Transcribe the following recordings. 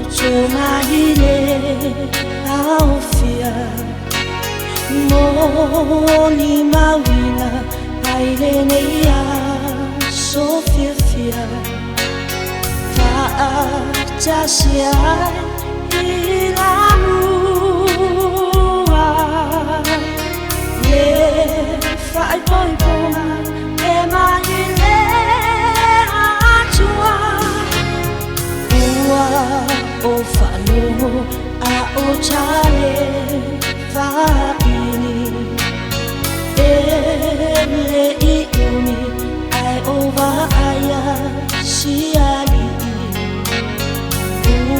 Tsomaile aofia Moli mawina aile nei aso fiafia Faatasi ai i lamua Le faaipoipoga e mai le Atua Ua o faalogo a o tale faili E le i umi ai o vaaia sialii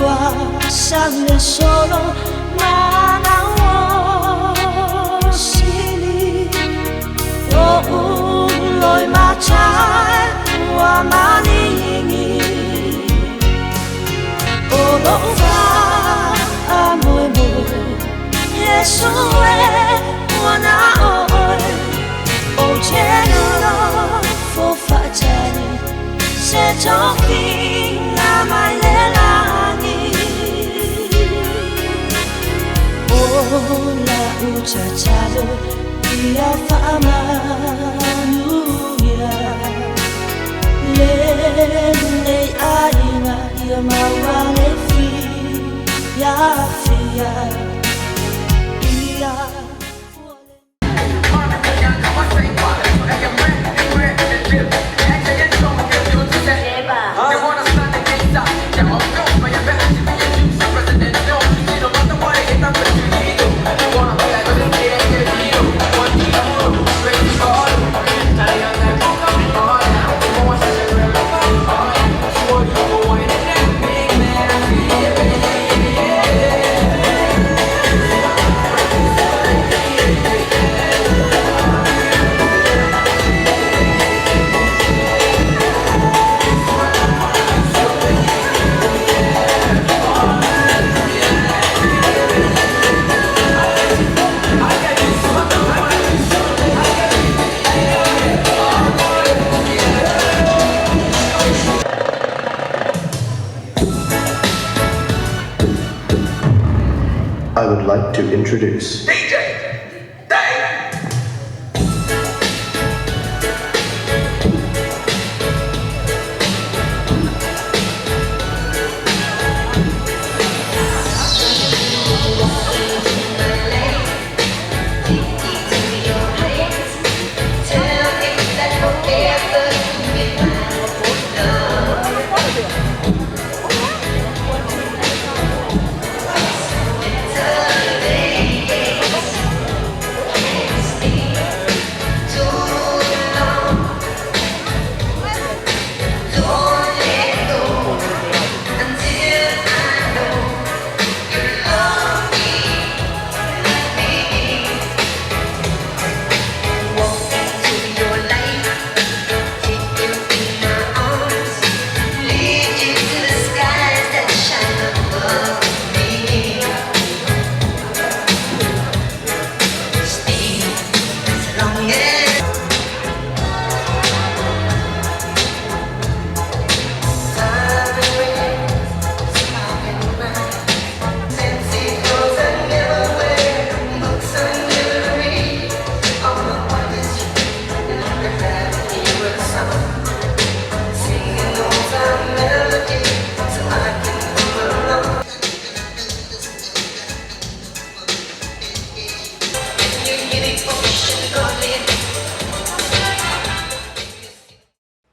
Ua sau le solo manao sili O uloi matai ua maligi O lou faamoemoe Iesu e ua na oe Ou te nofo faatali se tofiga mai le lagi O lau tatalo ia faamanuia Lenei aiga ia maua le fiafia Ia I would like to introduce DJ Dave.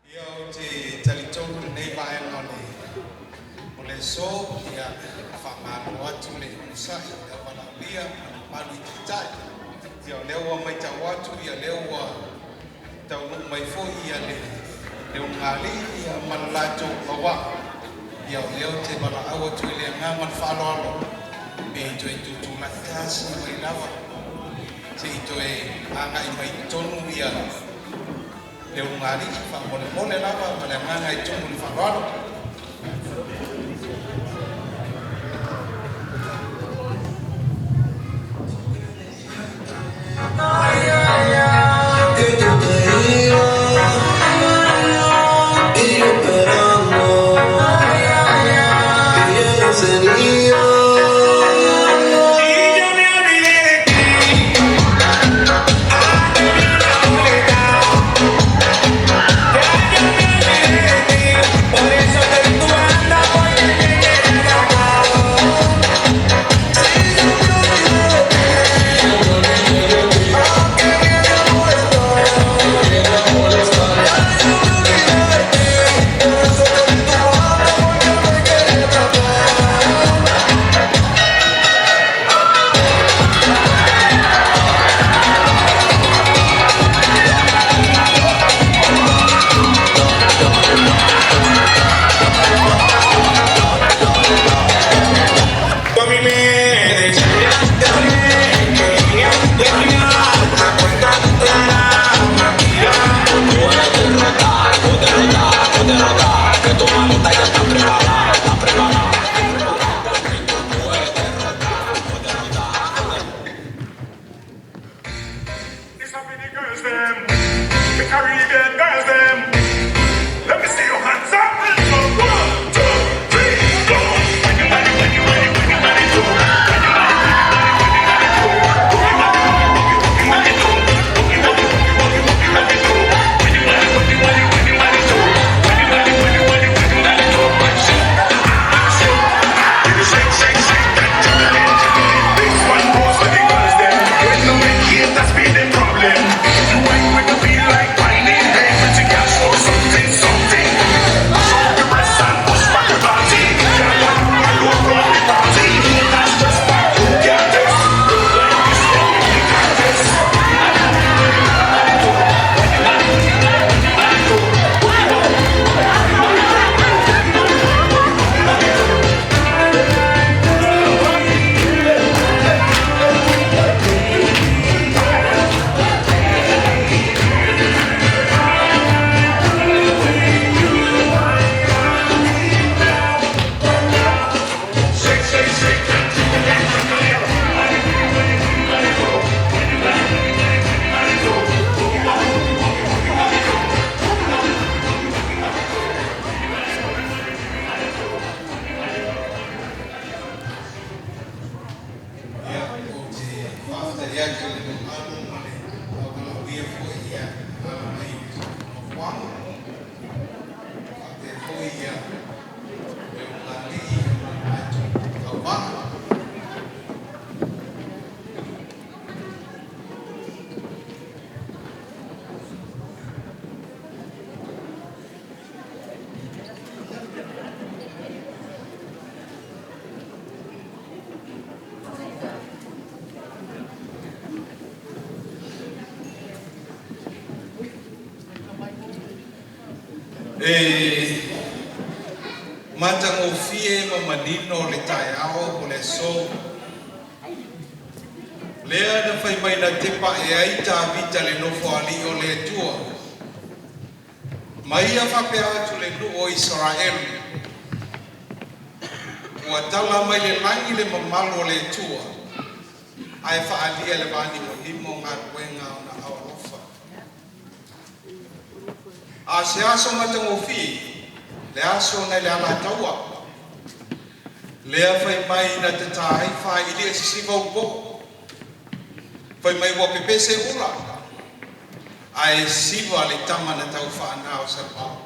Ia ou te talitonu lenei vaega o le aso, ia, faamalo atu le onosai, le valaaulia ma le mamalu i Taitai. Ia o lea ua matau atu, ia lea ua taunuu mai foi ia le ulugalii ia ma le latou auvaa. Ia o lea ou te valaau atu i le agaga o le faaaloalo, pe toe tutulai tasi mai lava se i toe agai mai totonu ia le ulugalii faamolemole lava ma le agaga e tumu i le faaaloalo. Que yo te digo y yo esperando. The Caribbean girls, them. Let me see your hands up. 1, 2, 3, go. When you ready, when you ready, when you ready to. When you ready, when you ready, when you ready to. When you ready, when you ready, when you ready, when you ready to. When you ready, when you ready, when you ready to. When you ready, when you ready, when you ready to. Shake, shake, shake that jiggle it, jiggle it. This one goes for the girls them. When no make haters be the problem. You ain't with the feel like whining. Hey, pretty girl, show something, something. Show the breasts and push back the body. Girl, you alone run the party. Haters just back who can this. Look like this, they make the contest. Shake, shake, shake that jiggle it, jiggle it. Ia, ou te faafetai atu i le mamalu ma le valaaulia foi ia ala mai i nofoaga. Faapea foi ia le ogalii o le matou tauvaa. E matagofie ma manino le taeao o le aso. Lea na fai mai na tepa e ai Tavita le nofoalii o le Atua. Ma ia faapea atu le nuu o Isaraelu, ua tala mai le lagi le mamalu o le Atua, ae faaalia i le vanimonimo galuega a ona aao alofa. A o se aso matagofie, le aso nai le Alataua, lea fai mai na tatā ai faailia sisiva upoo, fai mai ua pepese ula, ae siva le tama na taufaanā o Salevao,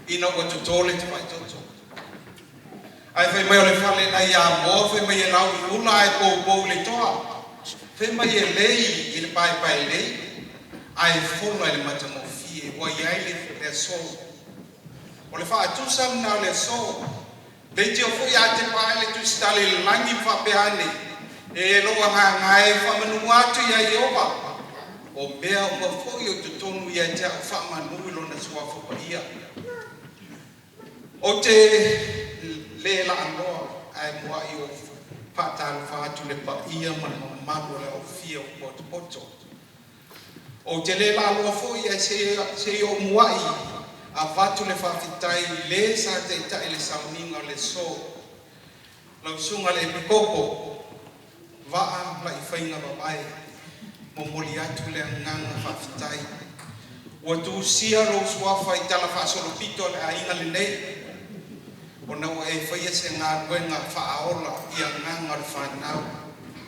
ina ua totō le tafaitoto. Ae fai mai o le fale nai Amoa, fai mai e lau i ula ae poupou i le toa, fai mai e lei i le paepaelei, ae fola i le matagofie ua i ai le aso. O le faatusa lena o le aso. Leitio foi a tepa ae le tusitala i le lagi ma faapea ane, e lou agaga e faamanu atu ia Ieova, o mea uma foi o i totonu ia te au faamanu i lona suafa paia. Ou te le laaloa ae muai ou faatalofa atu i le paia ma le mamalu o le aofia o potopoto. Ou te le laaloa foi ae se i ou muai avatu le faafetai i le sa taitai le sauniga o le aso. Lau susuga i le Epikopo, Vaa Laifaiga Vavae, momoli atu le agaga faafetai. Ua tusia lou suafa i tala faasolopito a le aiga lenei, ona ua e faia se galuega faaola i agaga o le fanau.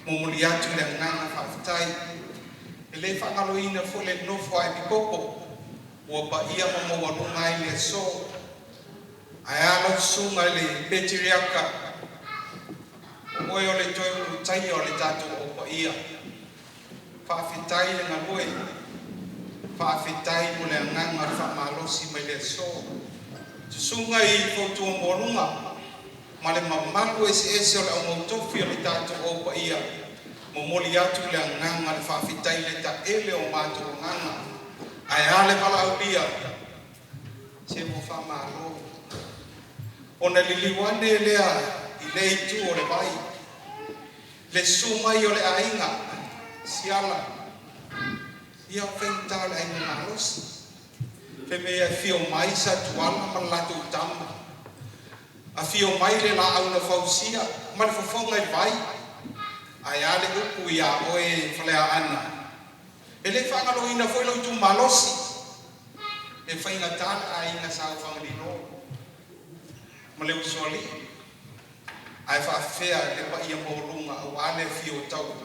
Momoli atu le agaga faafetai. E le faagaloina foi le nofo a Epikopo ua paia ma maualuga ai le aso. Ae a lau susuga i le Petriaka, o oe o le toe ulutaia o le tatou au paia. Faafetai le galue, faafetai mo le agaga o le faamalosi mai le aso. Susuga i fautua moaluga ma le mamalu eseese o le aumautofi o le tatou au paia, momoli atu le agaga o le faafetai le taele o matou agaga. Ae a le valaaulia, se ua faamalo. Ona liliu ane lea i le itu o le vai, le susu mai o le aiga, siala, ia faigata o le aiga malosi. Fai mai e afio mai Satuala ma le latou tama, afio mai le laau na fausia ma le fofoga i le vai, ae a le upu ia oe Faleaana. E le faagaloina foi lou itumalosi. E faigata le aiga Sa Ufagalilo ma le Usoalii, ae faafefea le paia maualuga aua le afio o Taua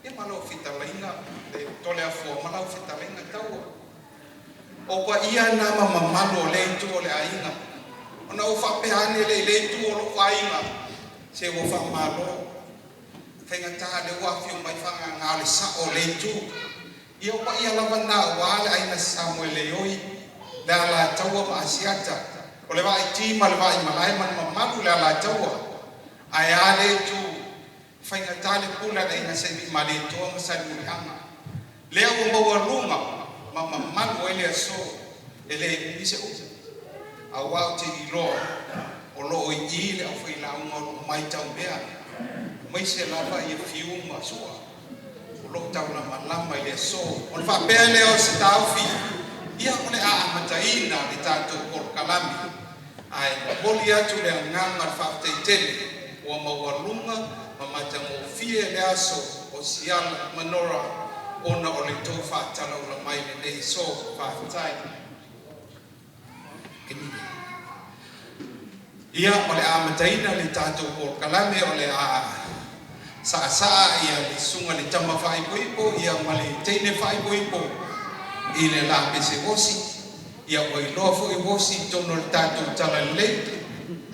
ia ma lau fetalaiga le Toleafoa ma lau fetalaiga Taua. O paia na ma mamalu o lea itu o le aiga. Ona ou faapea ane lea i lea itu o lou aiga, se ua faamalo, faigata lea ua afio mai Fagagā o le sao o lea itu. Ia o paia lava na aua le aiga Samoeleoi, le Alataua ma Asiata, o le Vaaiti ma le Vaaimalae ma le mamalu i le Alataua. Ae a lea itu, faigata le pule a le aiga Saimalietoa ma Salemuliaga, lea ua maualuga ma mamalu ai le aso, e le umi se upu, aua ou te iloa o lo o i i le aufailauga o lo o matau mea, aemaise lava ia Fiu ma Sua o lo o taulamalama i le aso. Ona faapea lea o se taofi, ia o le a amataina le tatou polokalame, ae momoli atu le agaga o le faafetai tele ua maualuga ma matagofie le aso o Siala ma Nora ona o le tou faatalaula mai i lenei aso. Faafetai. Ia, o le a amataina le tatou polokalame, o le a saasaa ia le susuga i le tama faaipoipo ia ma le teine faaipoipo i le lapese osi. Ia ua iloa foi osi i totonu o le tatou talalelei.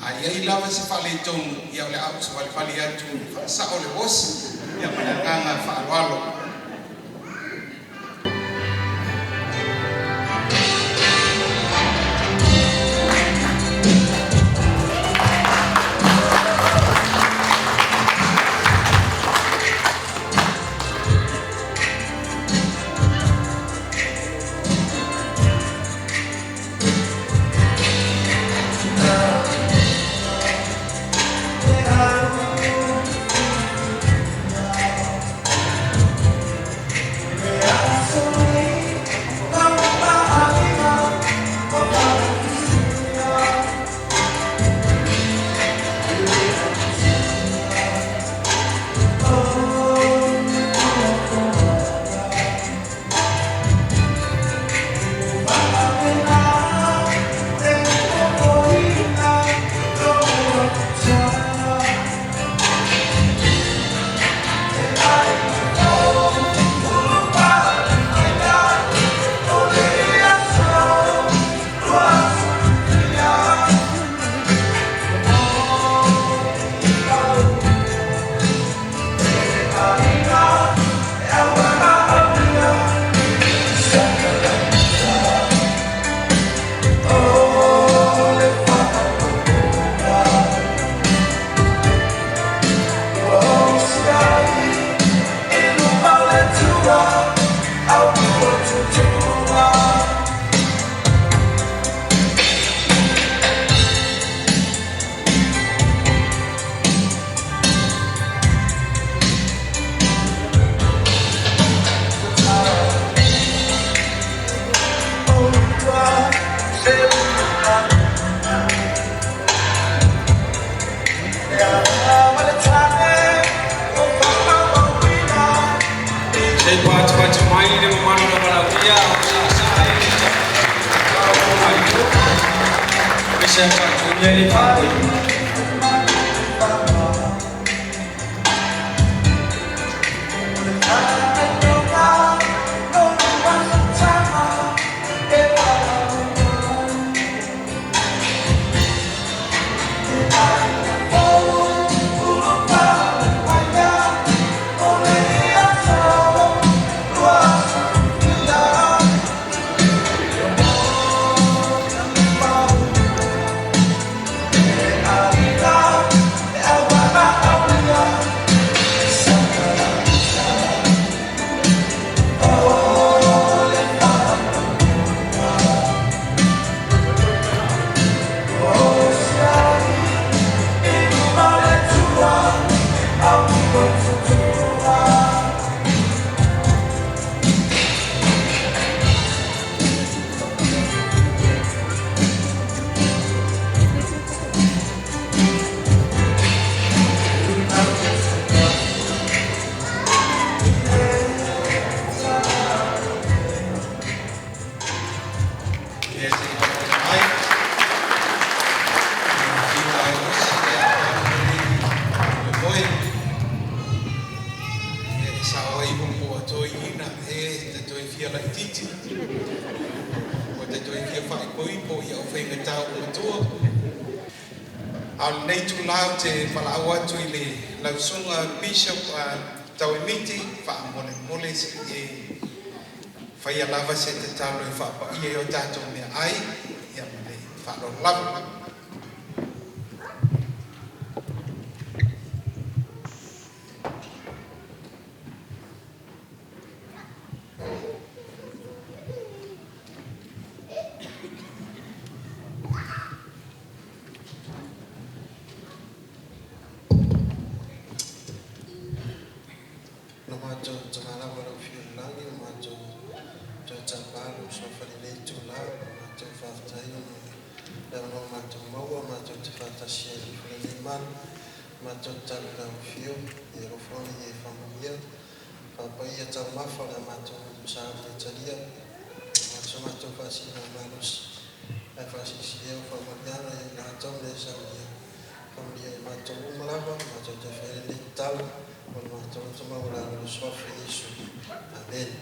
A i ai lava se faaletonu, ia o le a ou savalivali atu e faasao le osi, ia ma le agaga faaaloalo. Se i paatipati mai le mamalu na valaaulia o saasaa i le tatou aemaise a tatou i ai le faaipoipo. Ia se i faafofoga mai. Ia osi le moe. Ia e sao ai upu a toeaiina e te toe fia laitiiti. Ua te toe fia faaipoipo ia o faigata ua matua. A o lenei itulā ou te valaau atu i le lau Susuga Bishop Tauemiti, faamolemole se i e faia lava se tatalo e faapaia ai o tatou meaai, ia ma le faaaloalo lava. Lo matou Tama lava lau Afioga i le Lagi, ua matou toe tapa lou Suafa i lenei itula, ua matou faafetai ona o le avanoa ua matou maua matou te faatasi ai i lenei malu. Matou tatalo i lau Afioga, ia alofa ia e faamanuia, faapaia taumafa o le a matou saili e talia, so matou faasiligamalosi ae faasilisili au faamanuiaga ia i latou na e saunia. Faamanuia i matou uma lava, matou te fai lenei tatalo o le matou loto maualalo i le Suafa o Iesu. Amene.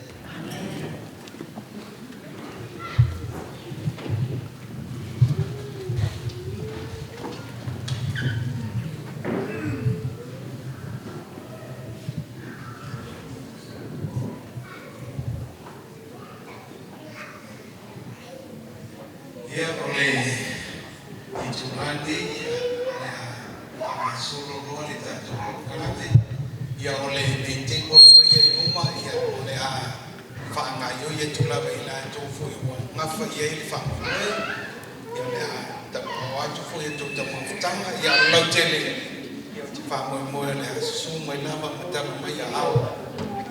Ia o le itulā lenei o le a faagasolo loa le tatou polokalame. Ia o le main table lava ia i luma o le a faagaoioi atu lava e i latou foi ua gafa i ai le faamoemoe. Ia o le a tapaaao atu foi a outou taumafataga. Ia ae o le lautele, ou te faamoemoe o le a susu mai lava ma tala mai aao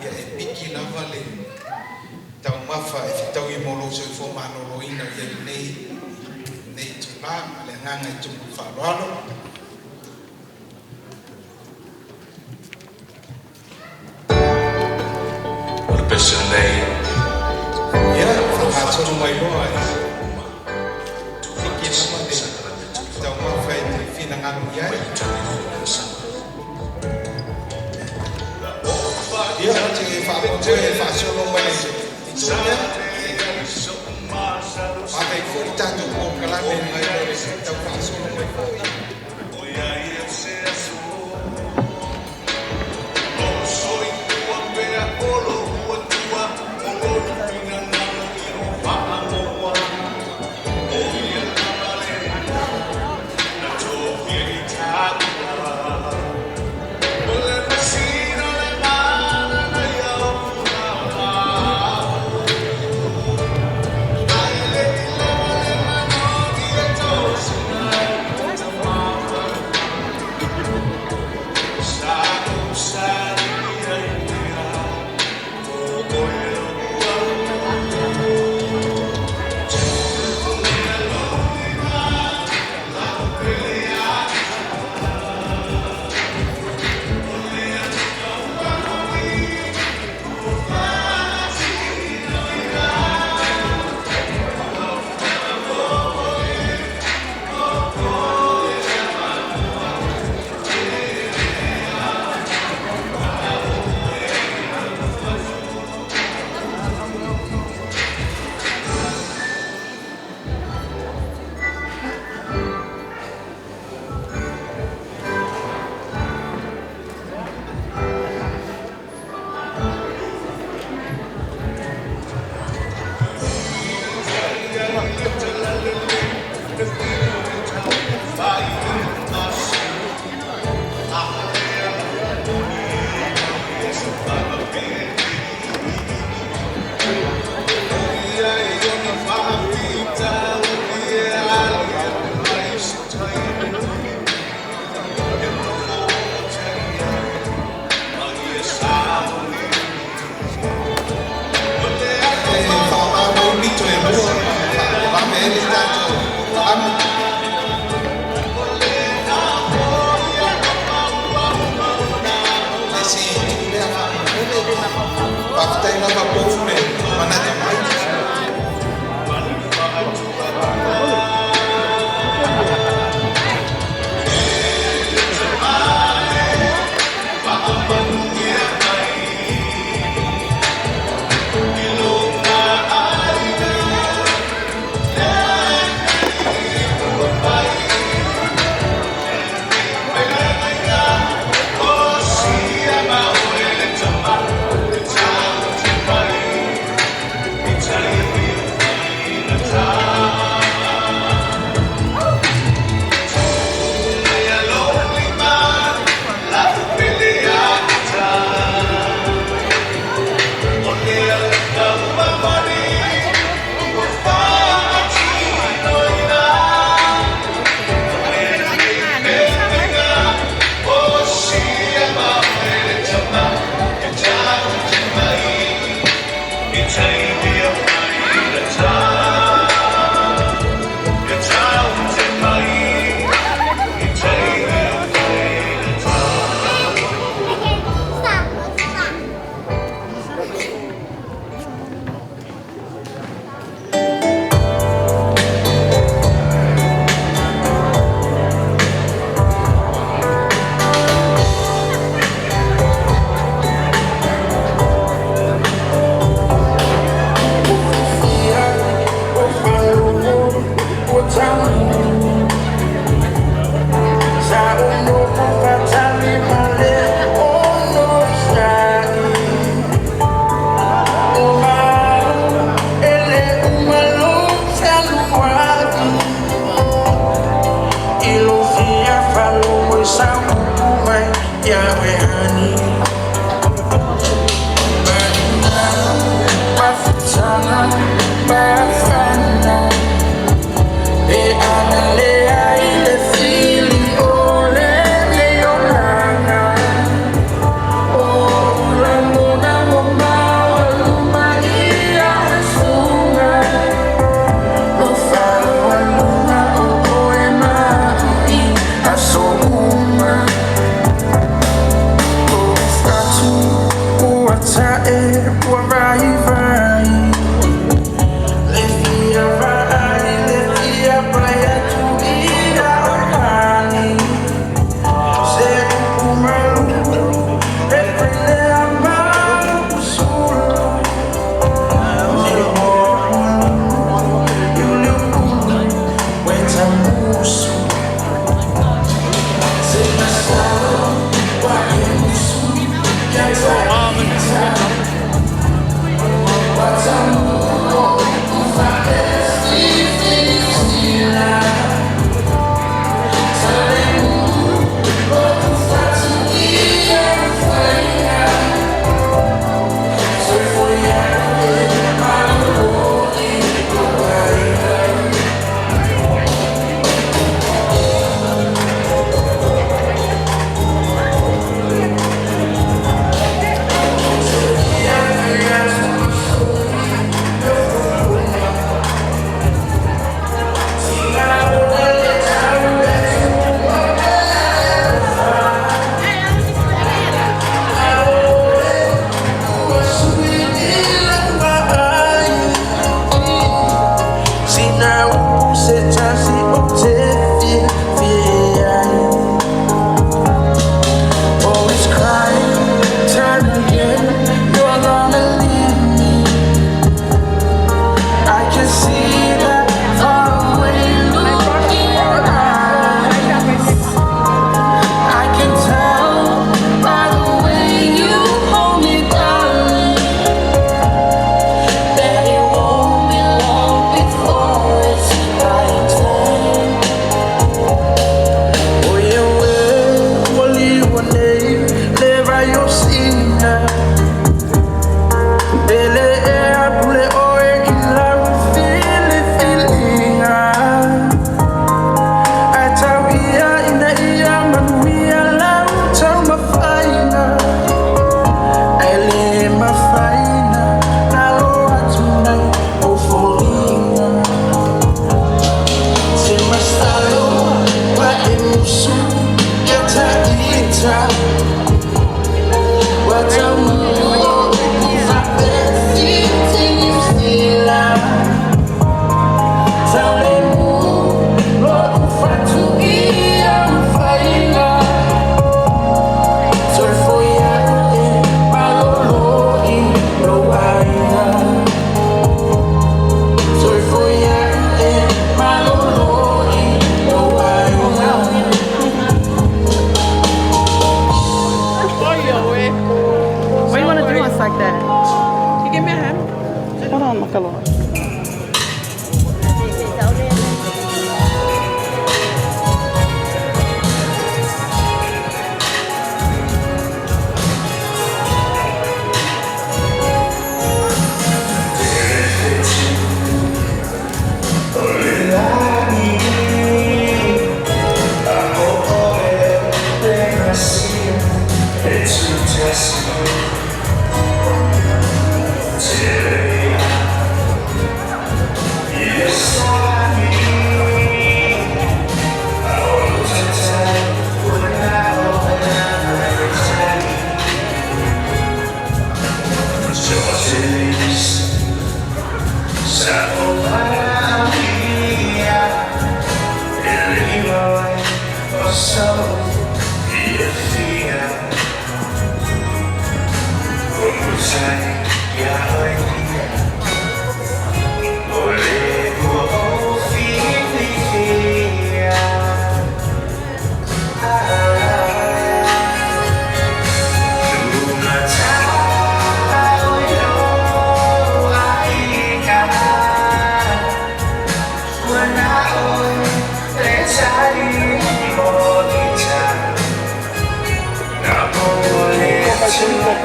e piki lava le taumafa e fetaui mo lou soifua maloloina o i ai i lenei itula. Ma le agaga i tumu faaaloalo. O le pese lenei Ia o lo o faagasolo mai loa e faatuma piki tuufaatasi lava le le sakaramento taumafa e te finagalo i ai. mai le talifuaga. Ia, ou te faamoemoe e faasolo mai le itu lea. Matai foi le tatou polokalame nai lo le tau faasolo mai foi.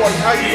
Sa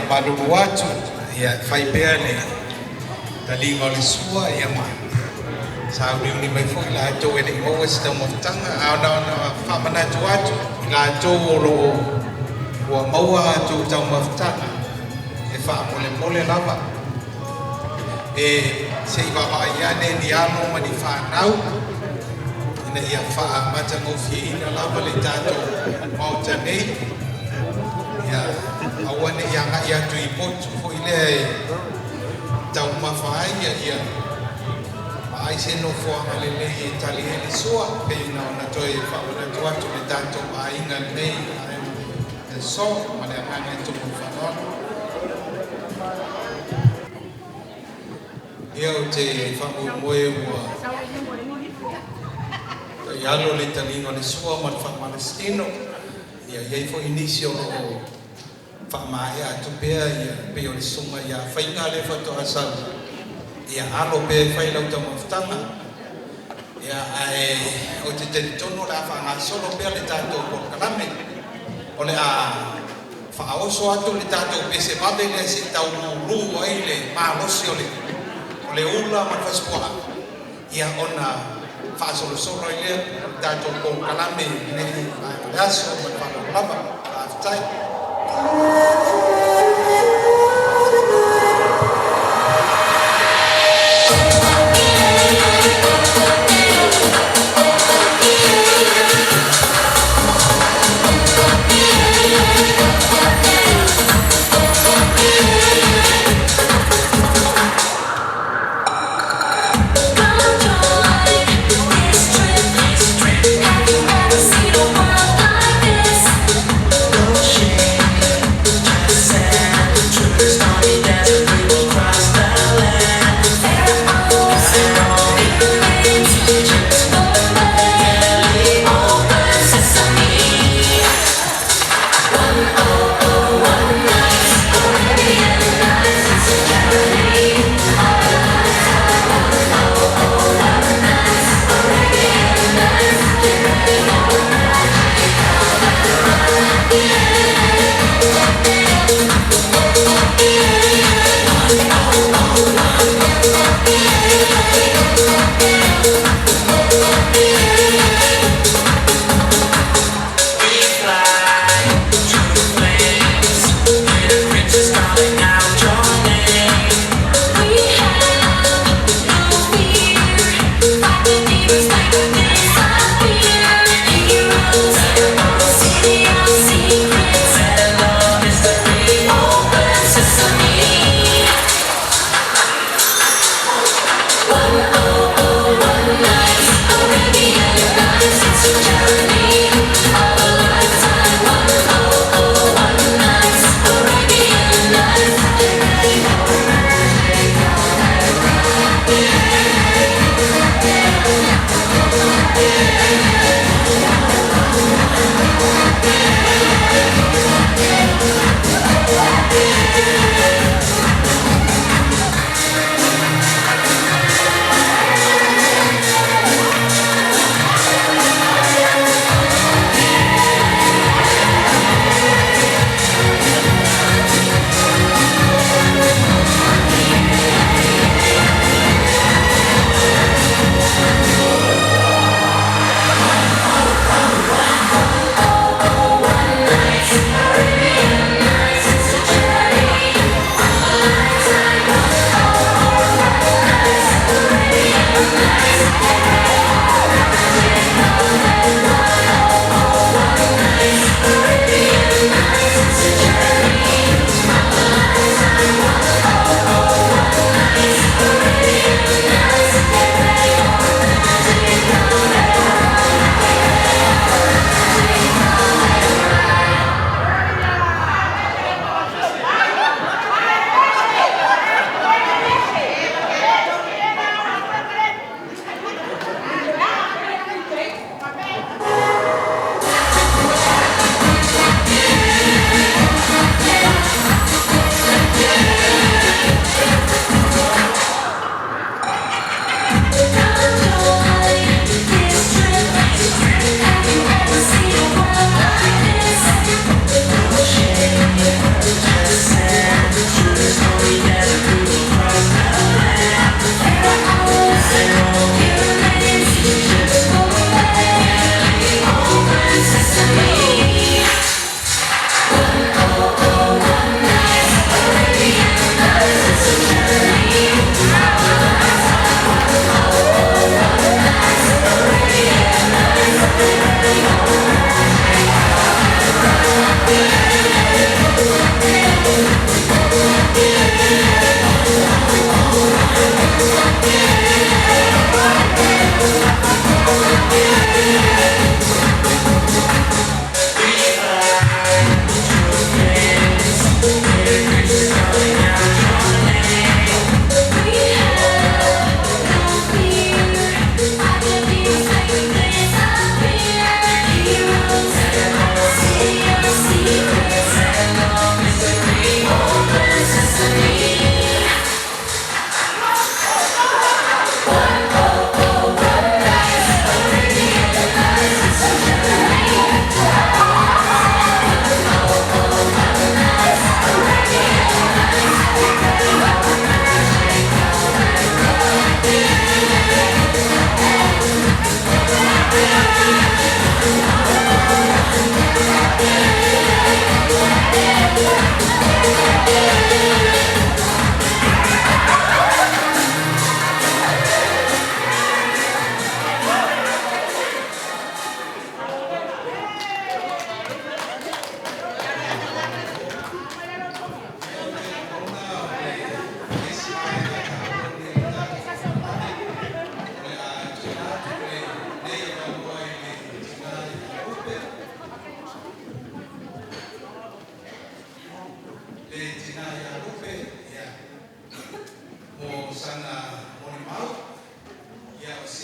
Faamalulu atu, ia fai pea le taliga o le sua ia ma sauliuli mai foi latou e le i maua se taumafataga. A ona ona faamanatu atu i latou o loo ua maua atou taumafataga, e faamolemole lava e se i vaavaai ane ni alo ma ni fanau ina ia faamatagofieina lava le tatou maota nei. Ia aua ne i agai atu i potu foi lea e taumafa ai ia vaai se nofoaga lelei e tali ai le sua. Pei na ona toe faamanatu atu le tatou aiga lenei le so ma le agaga e tumu faaaloalo. Ia ou te faamoemoe ua taialo le taliga o le sua ma le faamalositino. Ia i ai foi nisi o loo faamaea atu pea, ia pei o le susuga ia Faiga lea faatoa sau, ia alo pea e fai lau taumafataga. Ia ae ou te talitonu o le a faagasolo pea le tatou polokalame. O le a faaoso atu le tatou pese vave lea se i taulūlū ai le malosi o le ula ma le fasipuaa, ia ona faasolosolo ai lea o le tatou polokalame i lenei vaega o le aso. Ma le faaaloalo lava, faafetai. Come join this trip. Have you ever seen a world like this? No shame.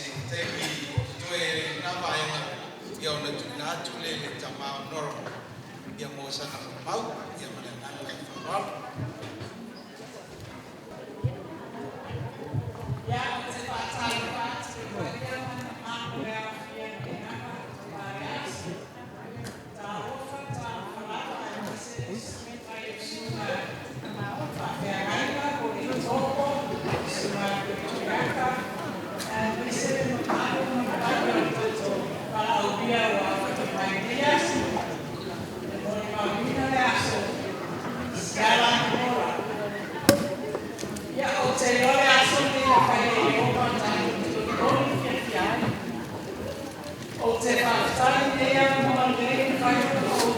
se taimi o totoe ai i lena vaega, ia ona tuuina atu lea i le tama o Nora ia mo sana molimau. Ia ma le agaga o le faaaloalo. Ia, ou te faatalofa atu i le paia ma le mamalu o le aofia i lenei itula aso. Talofa, talofa lava aemaise le susu mai o susuga i faafeagaiga po o le topo, susuga i le Tuiafa, aemaise le mamalu ma le paia o le tatou valaaulia ua aofia mai i lenei aso. E molimauina le aso Siala Nora. Ia, ou te iloa le aso lenei na fai e Iehofa tatou te tolitoli ma fiafia ai. Ou te faafetai i lenei avanoa lelei ua mafai ona ou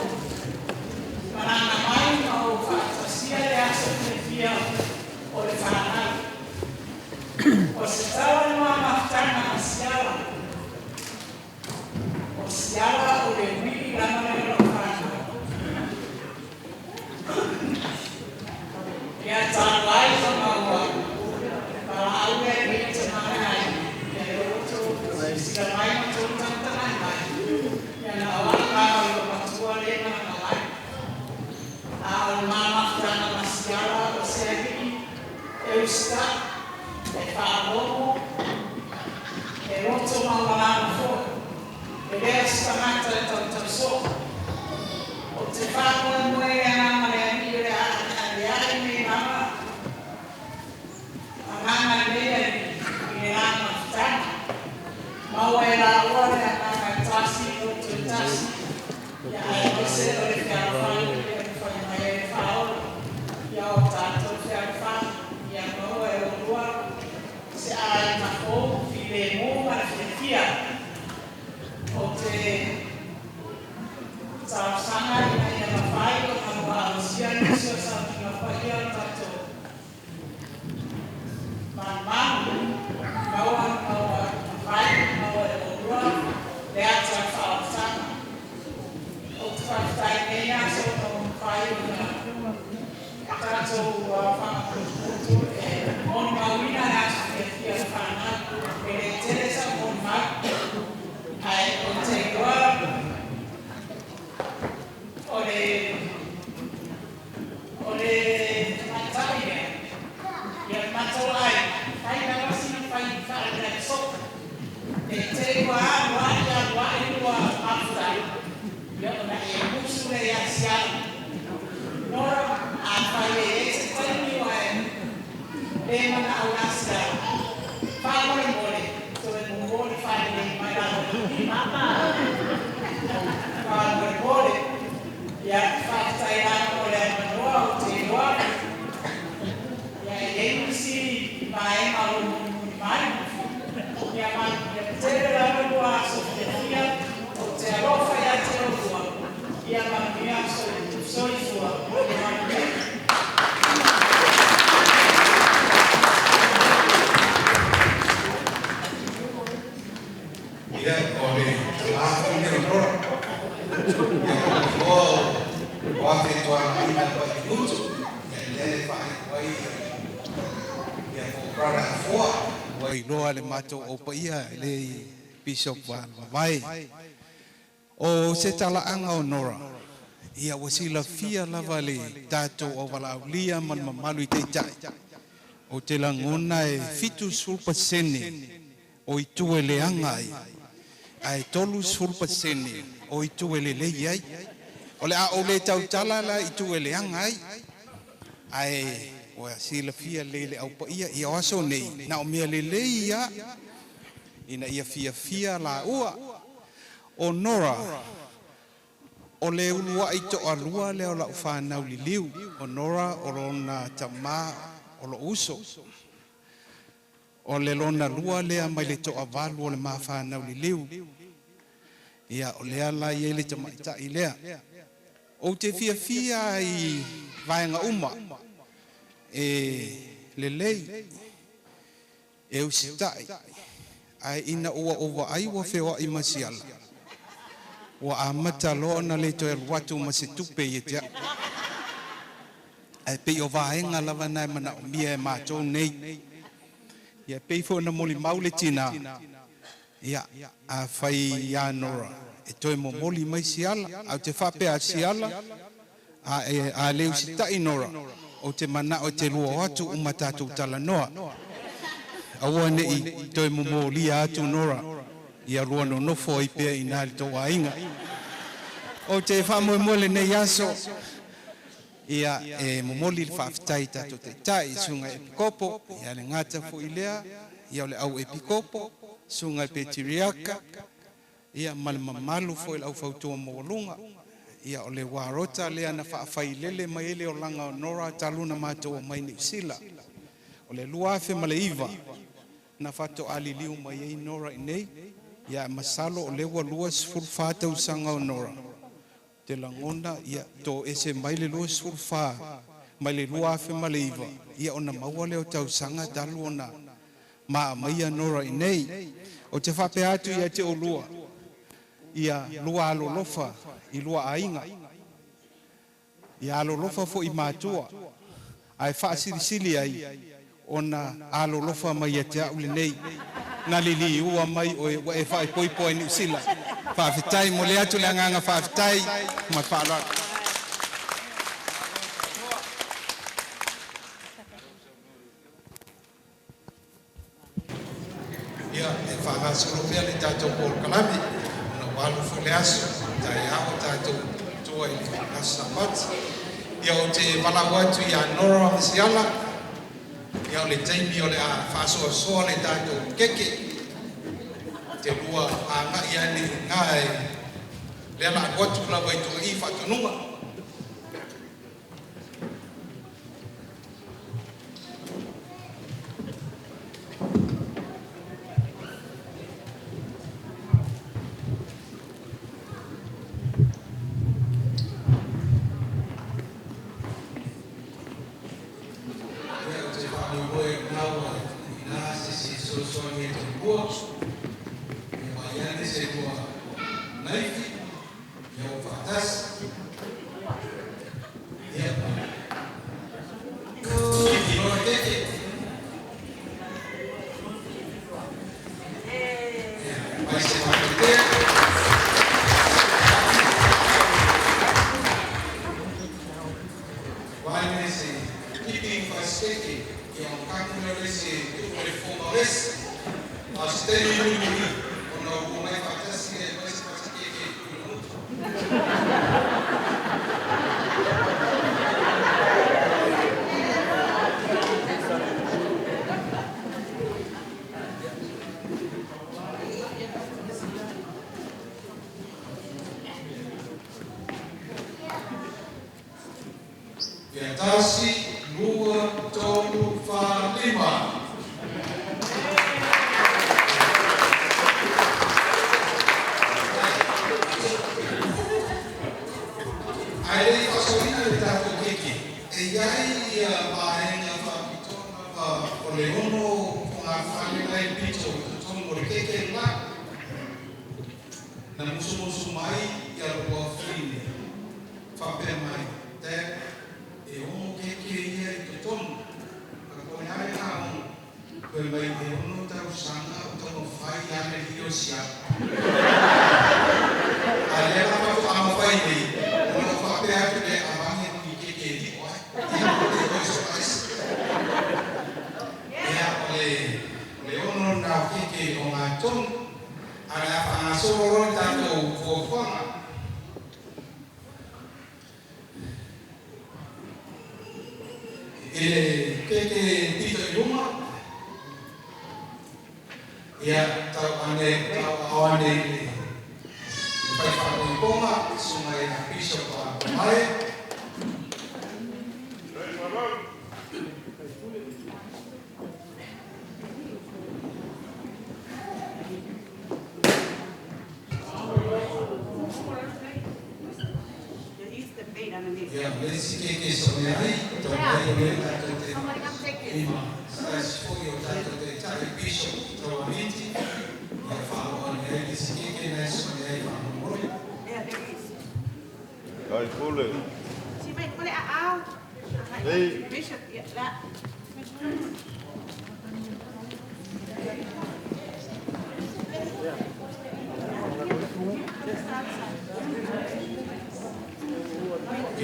malaga mai ma ou faatasia le aso fiafia o le fanau. O se tala i le ma mafutaga ma Siala, o Siala o le ui'i lava lea o lau fanau. Ia talu ai ona ua valaau le Alii i le tama le aiga, ia lea ua outou silasila mai ma outou tagatagai mai, ia na o a'u lava o le matua lea e malaga mai. A o le ma mafutaga ma Siala, o se alii e usitai, e faalogo, e loto maualalo foi. E le o se tagata e tautauso'o. Ou te faamoemoe i le agaga o le Alii o le a aleale nei lava agaga lelei Alii i le la mafutaga. Maua e laua le agaga e tasi, loto e tasi, ia aemaise o le fealofani e mafai mai ai le faaola. Ia o tatou fealofani, ia maua e oulua se aiga fou, filemu ma le fiafia. Ou te talosaga ina ia mafai ona muaausia nisi o sauniga paia o le tatou malumalu. Maua maua mafai ona maua e oulua le ata o le faaolataga. Ou te faafetai i lenei aso ona ua mafai ona tatou fagaputuputu e molimauina le aso fiafia o le fanau. E le tele sau molimau, ae ou te iloa o le tamaitai lea, ia le matou aiga, fai lava sina fai faalavelave soo. Ne i te i ua alu a'i alu a'i lua mafutaga, ia ona e musu lea ia Siala. Nora, afai e i ai se taimi ua e le mana'o ia Siala, faamolemole toe momoli faalelei mai lalo o lou lima. Faamolemole. Ia, faafetai lava mo le avanoa. Ou te iloa, ia, e i ai nisi vaega o lo o mulimuli mai. Ia manuia tele lava lua aso fiafia. Ou te alofa ia te oulua. Ia manuia soifua. Ia manuia. Ia, o le tama foi lea o Nora. Ia, o o afe tuagaina pa i utu. Ia, lea e faaiu ai ia po brother Afoa. Ua iloa le matou aupaia le Bishop Vaai. O se talaaga o Nora, ia ua silafia lava le tatou auvalaulia ma le mamalu i taitai. O te lagona e 70% o itu e leaga ai, ae 30% o itu e lelei ai. O le a ou le tautala la i itu e leaga ai, ae ua silafia lelei le aupaia ia o aso nei, na o mea lelei ia ina ia fiafia laua. O Nora, o le uluai toalua lea o lau fanau liliu. O Nora o lona tamā o lou uso. O le lona lua lea mai le toavalu o le mafanau liliu. Ia, o lea la i ai le tamaitai lea. Ou te fiafia ai vaega uma e lelei, e usitai, ae ina ua ou vaai ua feoai ma Siala, ua amata loa ona le toe alu atu ma se tupe ia te a'u. Ae pei o vaega lava na e manaomia e matou nei. Ia pei foi ona molimau le tinā. Ia, afai ia Nora, e toe momoli mai siala, ae ou te faapea a siala, a e a le usitai Nora, ou te manao e te lua o atu uma tatou talanoa. Aua ne i toe momolia atu Nora, ia lua nonofo ai pea i ina i le tou aiga. Ou te faamoemoe lenei aso, ia e momoli le faafetai i tatou taitai, susuga i Epikopo, ia le gata foi i lea, ia o le au Epikopo, susuga i Petiriaka, ia ma le mamalu foi o le aufautua maualuga. Ia o le uarota lea na faafailele mai ai le olaga o Nora talu ona matou omai i Niu Sila. O le 2009 na faatoa liliu mai ai Nora i nei, ia masalo o lea ua 24 tausaga o Nora, ou te lagona ia toese mai le 24 mai le 2009, ia ona maua lea o tausaga talu ona ma aumaia Nora i nei. Ou te faapea atu ia te oulua, ia lua alolofa i lua aiga, ia alolofa foi i matua, ae faasilisili ai ona alolofa mai ia te au lenei na liliua mai oe ua e faaipoipo ai Niu Sila. Faafetai, momoli atu le agaga faafetai ma le faaaloalo. Ia, e faagasolo pea le tatou polokalame ona ua alu foi le aso, taeao tatou tua i le aso Sapati. Ia, ou te valaau atu ia Nora ma Siala, ia o le taimi o le a faasoasoa le tatou keke. Te lua agai ane i ina e lea la alu atu lava i Togai faatonuga. Ia, ou te faamoemoe o lena ua i ina se isi e fesoasoani ai i Toamua. Ia vaai ane se lua naifi, ia ua faatasi. Ia, kiki loa le keke. Ia, mai se matou Vaai mai se kipi ma faisikeke, ia ona kaku lea o le isi e tuu i le fofoga o le isi. A o se taimi mulimuli ona ou omai faatasi lea e aumai se faisikeke e tuu i lou gutu. Ia, tasi, lua, tolu, fa, lima. Ae le i faasoaina le tatou keke, e i ai ia vaega faapitoa lava o le ono fogafale la e pito i totonu o le keke lela. Na musumusu mai ia lou afafine, faapea mai, Dad, e ono keke ia i totonu. Ka o le a lena ono? Fai mai e ono tausaga o taumafai ia le alii o Siala. A o lea la faatoa mafai nei ona ou faapea atu lea, Avane atu i keke e lio ai. Ia, ua le toe sokaisi. Ia, o le, o le ono lena o keke o ogatotonu. Ae o le a faagasolo loa le tatou fuafuaga. I le keke pito i luma, ia tau ane, tau aao ane i le fai faaipoipoga, susuga ia Bishop Mamae. Ia, o le isi keke soone ai, tau mai o lea tatou te ima se tasi foi o tatou taitai Bishop Tauamiti, ia faaloa ane ai le isi keke na e soone ai faamolemole. Kai pule. Ei.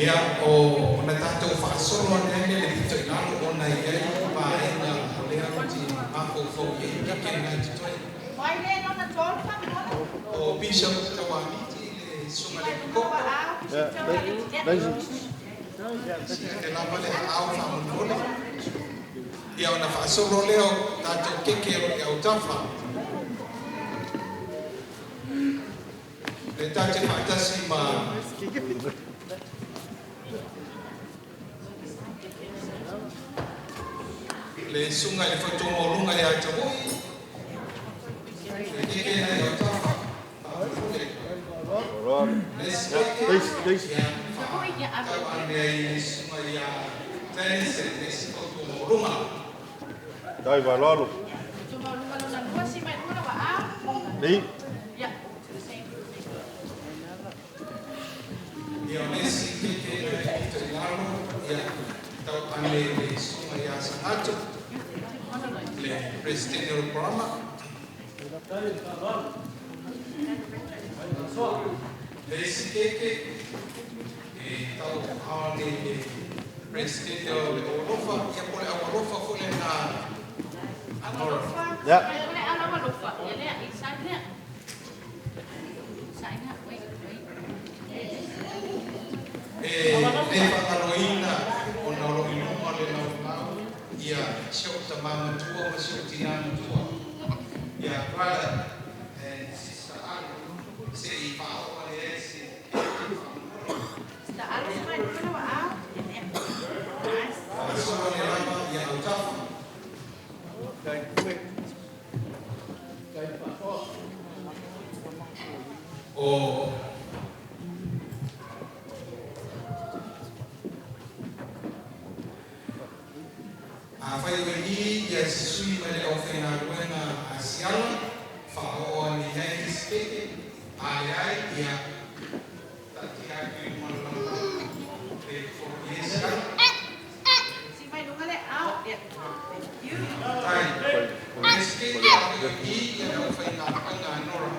Ia o na tātou whaasolo ane le pito i lalo o na i ai paenga o lea o ti mafau i e keke ngai tutoe. O Bishop Tawamiti le sunga le koko. Sia te lava le au whaamone. Ia o na whaasolo leo tātou keke o le autafa. Le tātou whaatasi ma le sunga le whaitomolunga ia te hoi. Le keke na i autafa. Le keke. Ia whaatau ane ai le sunga ia tenise le si whaitomolunga. Dai valolo. Ni. Ia o nesi keke na i pito i lalo. Ia tau ane le sunga ia sangato. Le presidente o programa. Le isi keke e tau aone le presidente o le Olofa, ia po le Awalofa fo le na Nora. Ya. E le whakaloina o na olo i luma le lau lau, ia sio ta mamatua ma sio tina matua. Ia brother and sister Alu, se i whaoa le e se whaasolo le lava ia autafa. O a whai o i ia sisui mai le au whaingaluenga a siala, whaoa ni nei speke, ai ai ia tati atu i luma lama le fo i e siala. Tai, o le skeke a whai o i ia le au whaingaluenga a Nora,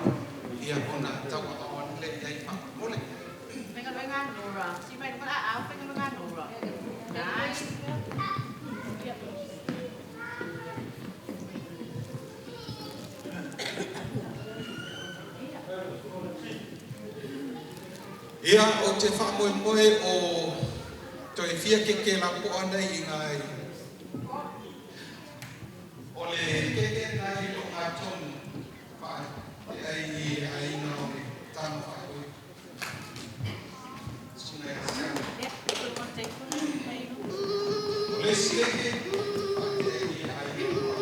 ia kona taua awan le iai whakamole. Nice. Ia o te whaamoemoe o toe fia keke la po ana i ngai. O le keke nai o ngā tonu wha te ai i aina o le tanga whaoi. Suna e siana. O le si keke wha te ai i aina o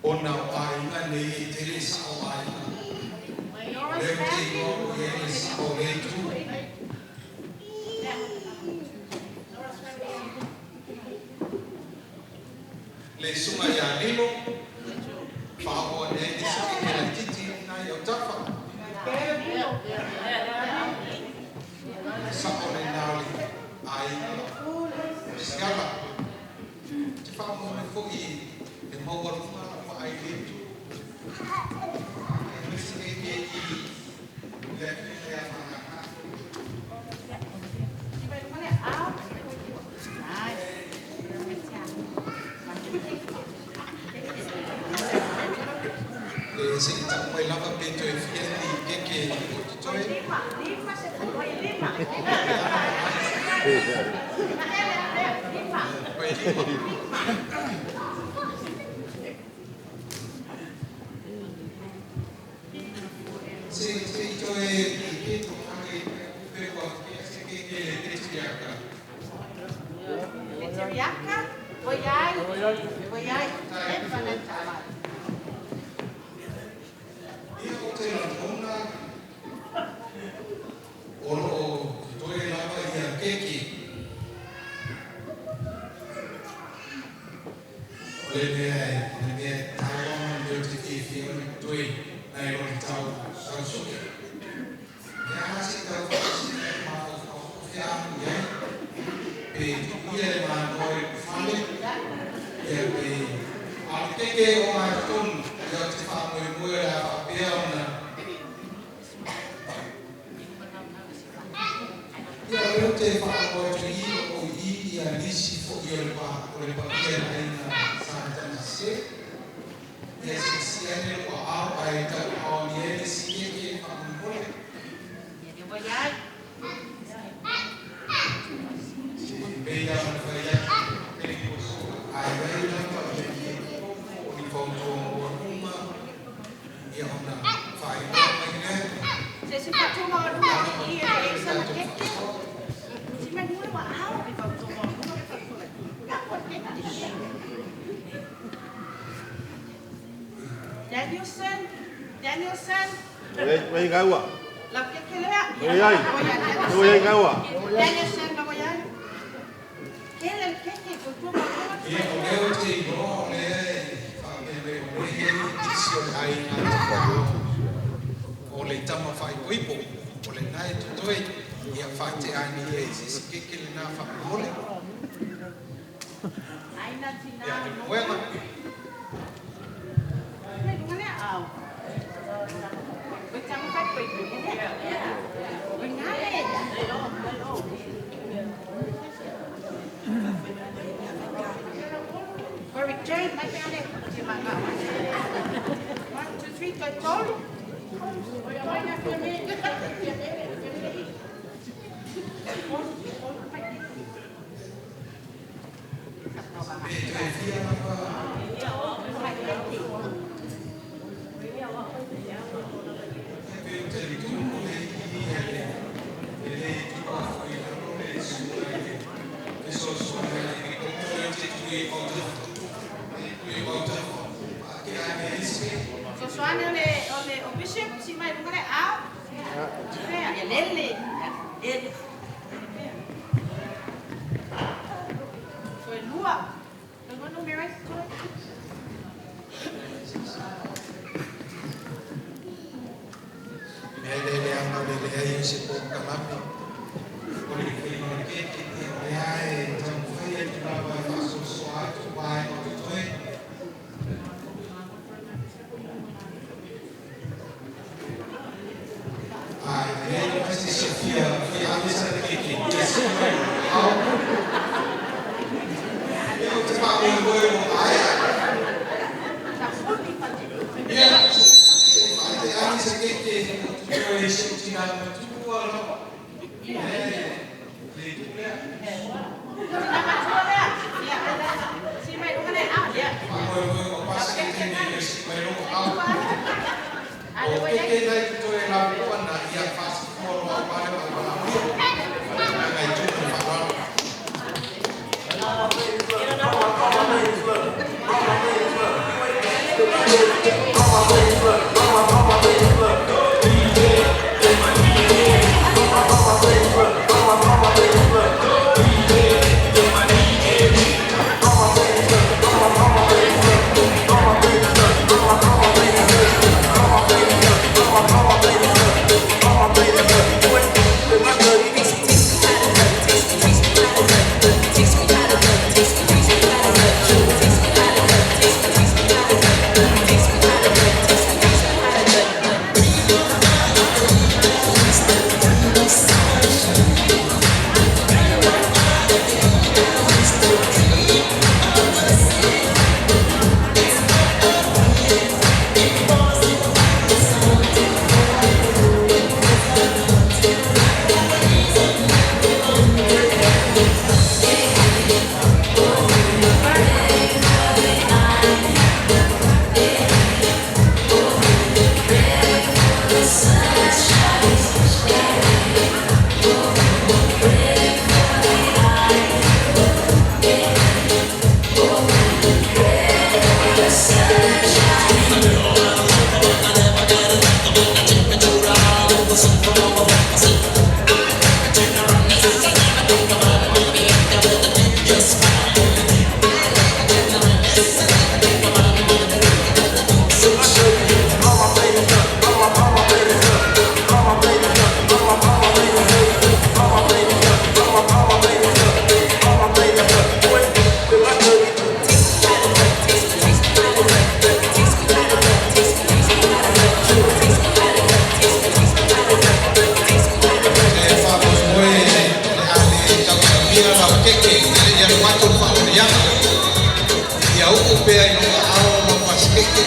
Ona o ainga nei e tere sa o ainga. Leo te ingoa o ia le sa o le tu. Le sunga ia lilo, whaoa nei le suke ke la titi nai o tafa. Sa o le nao le ainga o siala. Te whaamone foi e maua lunga la wha ai le tu. E le si e e i le le a whangaka. E se i taku mai lava pe toe fia ni keke o te toe. Koe lima. Se se i toe i ke to hange pe kua ke se ke ke le te tiaka. Ia o te lagona o lo o toe lava ia keke. O le mea le mea taua ma le te whiwhi o le toe nai lo le tau tau suke. Ke aha se tau whakasi e mawhawhia anu iai. Pe tuku ia e mānoa i whale. Ia pe A o le keke e oo mai totonu, ia ou te faamoemoe o le a faapea ona Ia o lea ou te faalogo atu i i o i i ia nisi foi o le pa o le paia o le aiga Sa Tamasese. Ia se i sii ane lou aao ae tauaaogi ai le isi keke faamolemole. E pei lava ona fai atu i taimi ua sola, a i ai lava o ni fautuaga maualuluga, ia ona faailoa mai lea e ala i le tatou faasoa. Danielson, Danielson. Ua i gaua. Ua i ai. Ua i gaua. Danielson, ua i ai. Ia, o lea ou te iloa o lea e faapea mai o lea e i ai nisi o le aiga Tapaau o le tama faaipoipo o lena e totoe. Ia faatea ane i ai se isi keke lena faamolemole. Ia, Leulumoega. One, two, three, go tolu. Pe toe fia lava pe ou talitonu o lea e i i le e le tuua foi i lalo le susuga i le fesoasoani a le helicopter lea ou te tui ai i autafa e tui ai i autafa faatea ane ai isi keke. Sosoane o le o le o Bishop si mai lunga le ao. Ya lele. Lele. Toe lua. Toe lua numera toe. Mea le leaga o le leai o se polokalame o le faiga o le keke, ia o lea e taumafai atu lava e faasoasoa atu vaega o totoe. A i ai lava se isi e fia fia ave sana keke, ia sii mai lou aao. Ia ou te faamoemoe ua maea. Ia, se i faatea ane se keke o totoe i si ou tinā matua lava. Ia, le itu lea. Faamoemoe ua pasi le taimi e sii mai lou aao. O keke la e totoe lapoa ia faasifua loa aua le valaaulia. Ma le agaga i tuli ma le faaaloalo. tuu pea i lou aao lau pasikeke.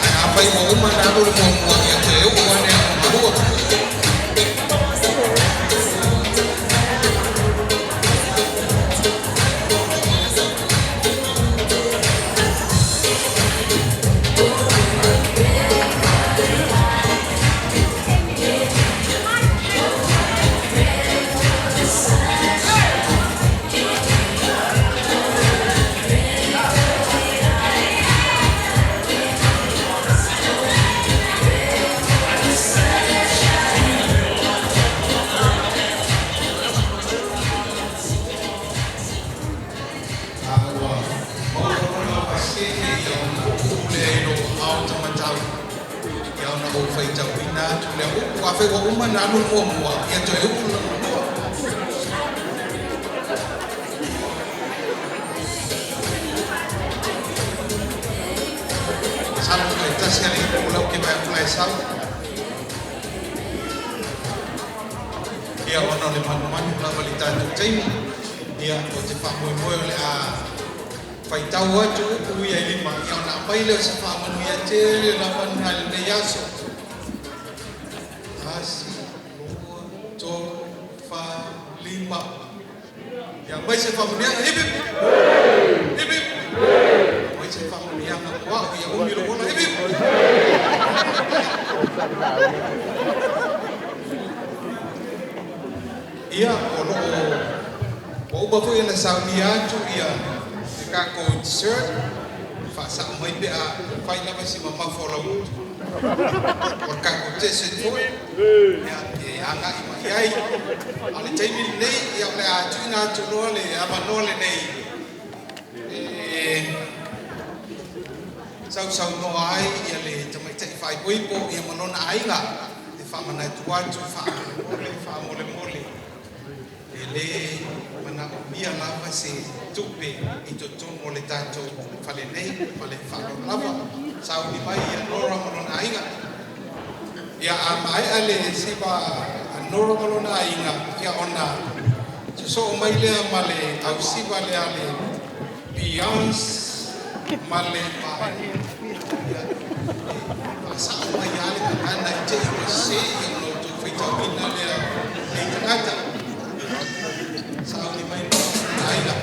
Ae afai ua uma ona alu le muamua, ia toe uu ane i lona lua. A ua maua loa lau pasikeke, ia ona tuu lea i lou aao taumatau, ia ona ou faitauina atu lea upu. Afai ua uma ona alu le muamua, ia toe uu lona lua. Masalo toe tasi lava le ipu la ou te vaai atu la e sau. Ia ona o le manumanu lava i le tatou taimi, ia ou te faamoemoe o le a faitau atu upu ia e lima, ia ona aumai lea o se faamanuia tele lava lena i lenei aso. Tasi, lua, tolu, fa, lima. Ia aumai se faamanuiaga, hip hip! Hip hip! Aumai se faamanuiaga mo au, ia umi lou ola, hip hip! Ia, o lo o ua uma foi ona saunia atu ia le tatou dessert, faasao mai pe a fai lava si mamafa o lau gutu. O le tatou dessert foi, ia, e agai mai ai. A o le taimi lenei, ia, o le a tuuina atu loa le avanoa lenei e sausaunoa ai ia le tamaitai faaipoipo ia ma lona aiga e faamanatu atu faamolemole faamolemole e lē manaomia lava se tupe i totonu o le tatou fale nei ma le faaaloalo lava. Sauni mai ia Nora ma lona aiga. Ia a maea le siva a Nora ma lona aiga, ia ona sosoo mai lea ma le ausiva lea le Beyonce ma le ia faasao mai lava le gagana i te i ua sese ia ona outou faitauina lea nei tagata. Sauni mai Nora ma lona aiga.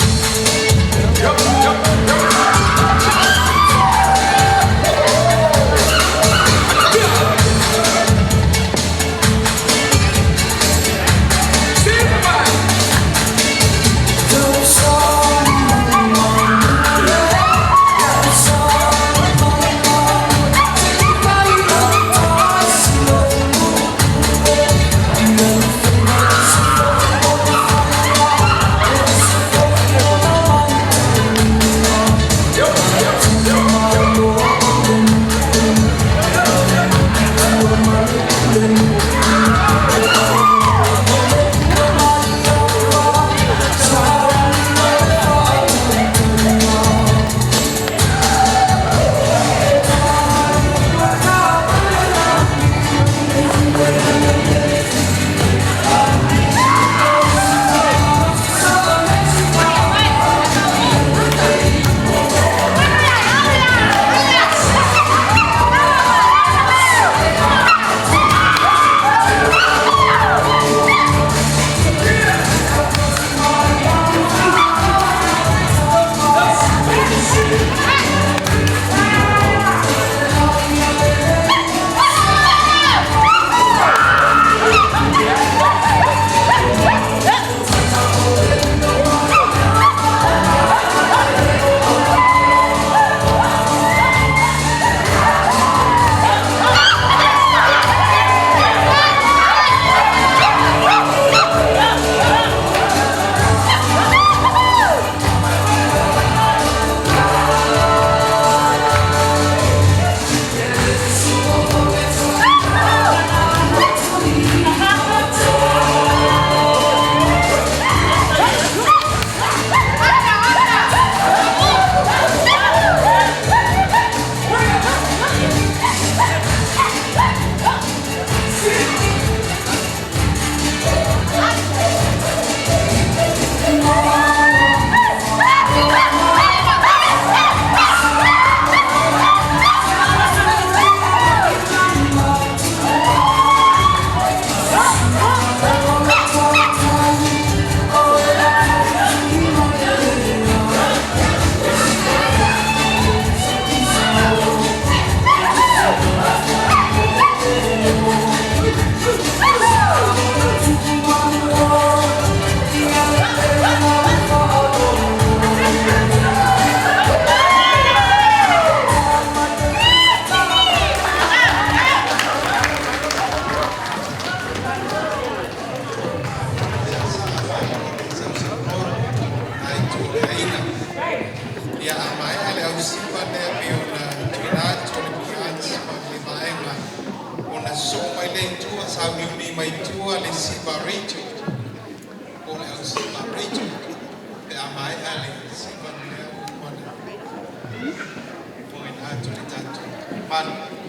ausiva lea pei ona tuuina atu o le PIATS ma le vaega ona sosoo mai lea i tua, sauniuni mai tua le Siva Rachel po o le ausiva Rachel pe a maea le siva lea ua uma ona fofogaina atu le tatou mamalu.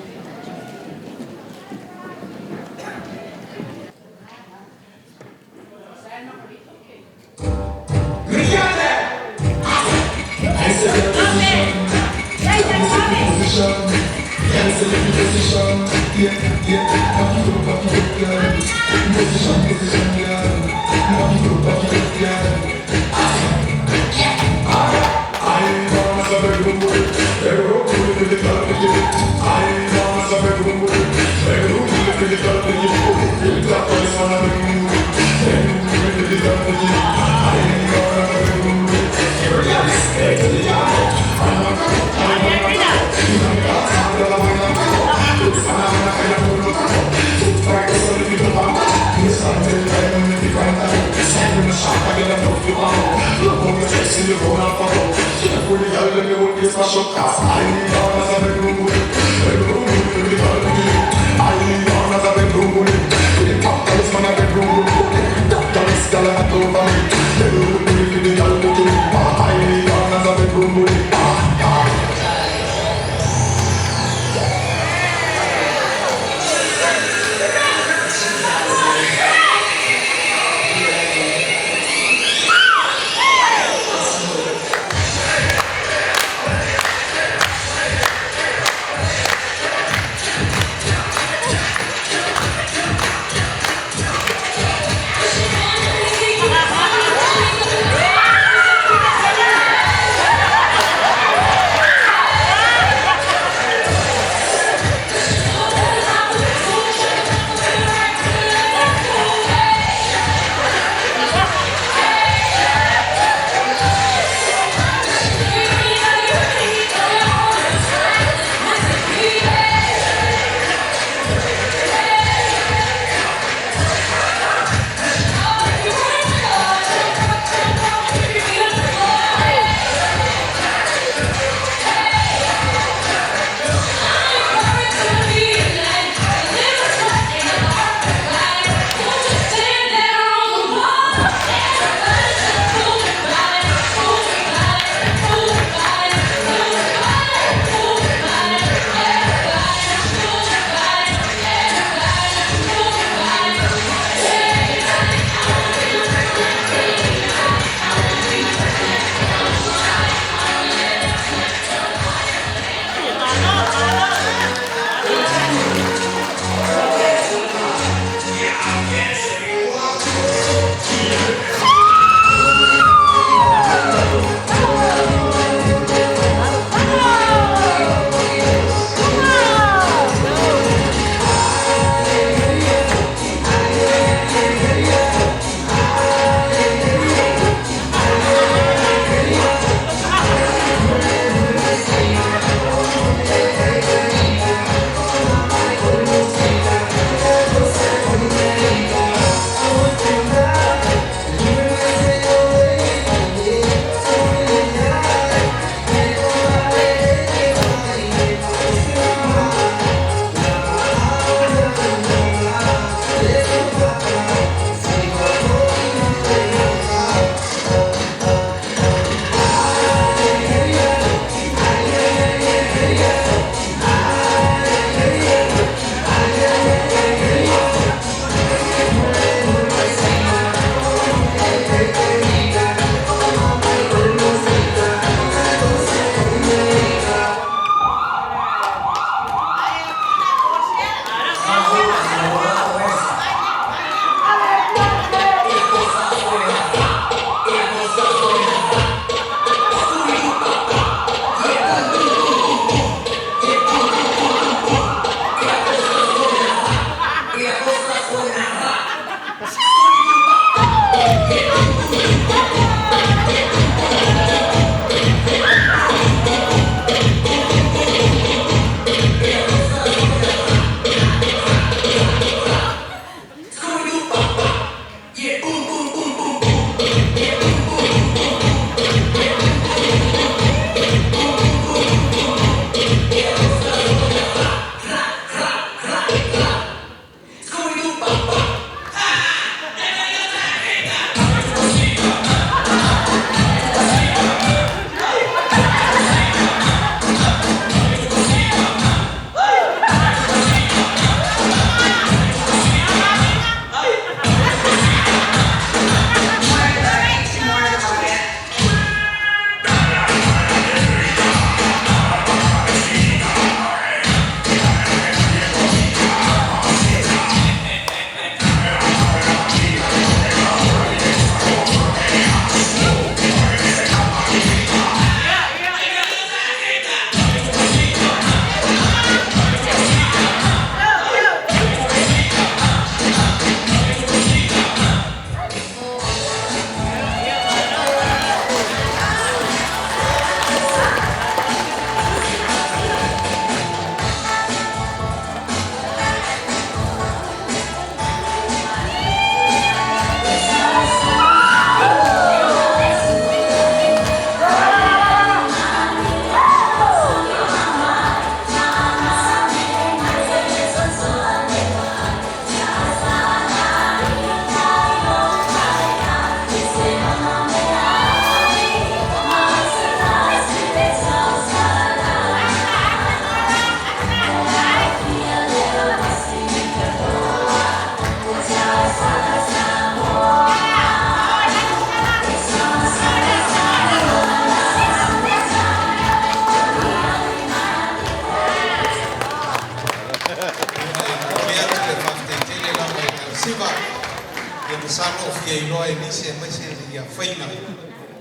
fia iloa e nisi aemaise ia faiga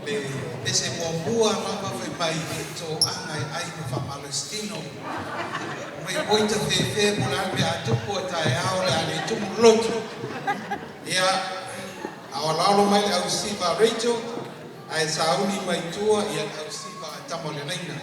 le pese muamua lava fai mai e toaga e ai ma faamalositino mai oi tafefe po o le a le mea a tupu a taeao o le a le tumu le lotu. Ia, aoalaolo mai le ausiva a Rachel ae sauni mai tua ia le ausiva a tama o le laina.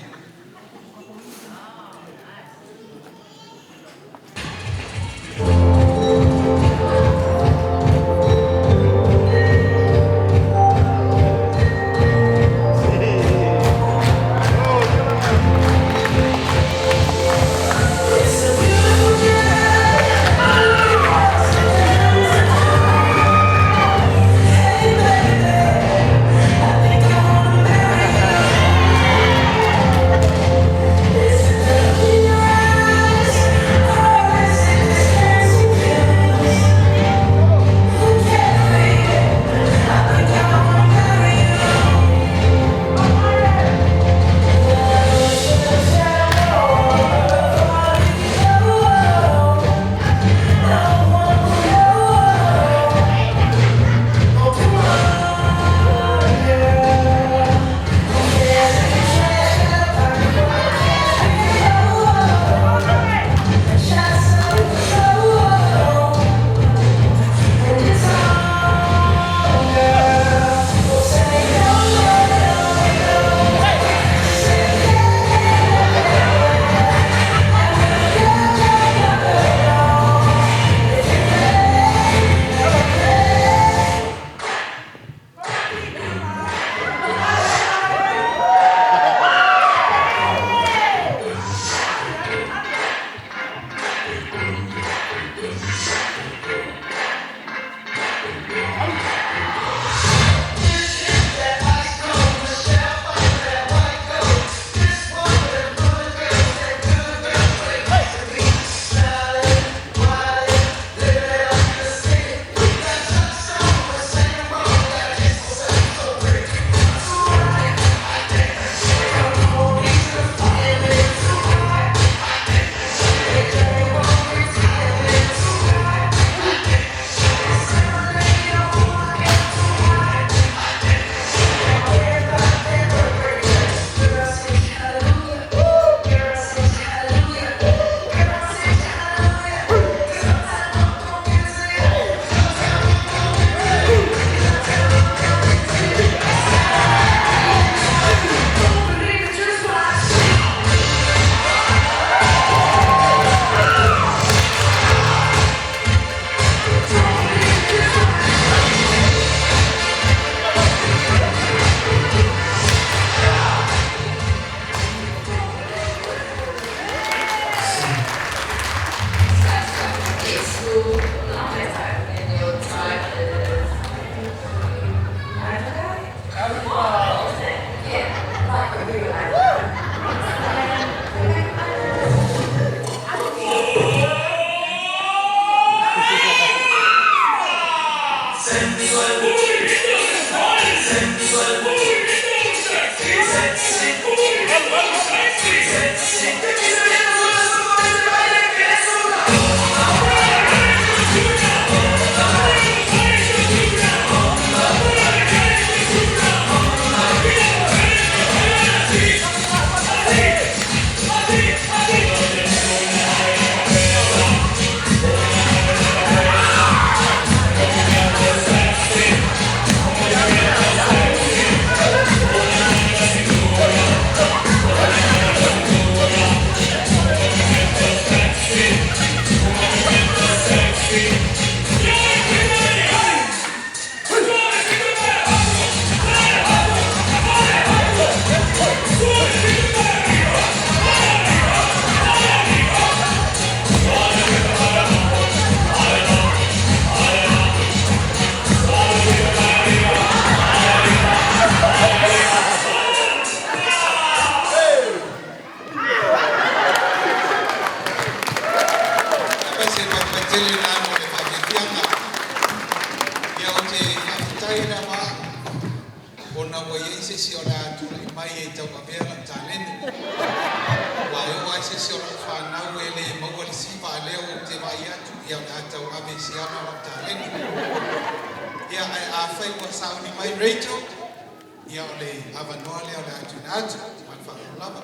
Aemaise le matimati lena mo le faafiafiaga. Ia ou te faafetai lava ona ua i ai se isi o le a tulai mai e tauavea lau taleni. Ua e oo lava i se isi o lau fanau e le maua le siva, a o lea ua ou te vaai atu, ia o le a tauave e Siama lau taleni. Ia ae afai ua sauni mai Rachel, ia o le avanoa lea o le a tuuina atu ma le faaaloalo lava.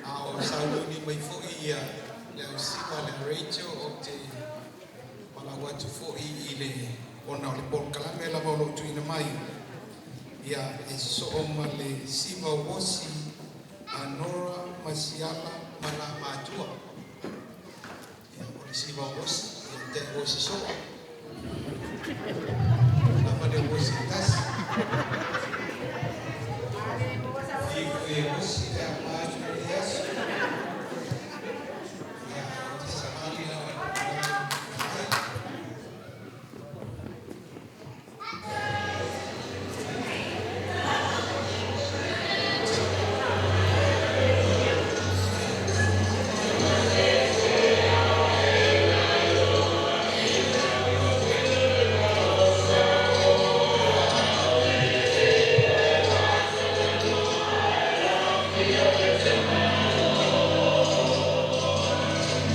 A o sauniuni mai foi ia le ausiva le Rachel, ou te valaau atu foi i le ona o le polokalame lava o loo tuuina mai ia e sosoo ma le siva uosi a Nora Masiala ma la matua. Ia, o le siva uosi, ia te uosi soo lava le uosi tasi i e uosi le amatu i aso. Ia, ou te savali lava i le tulaga ai.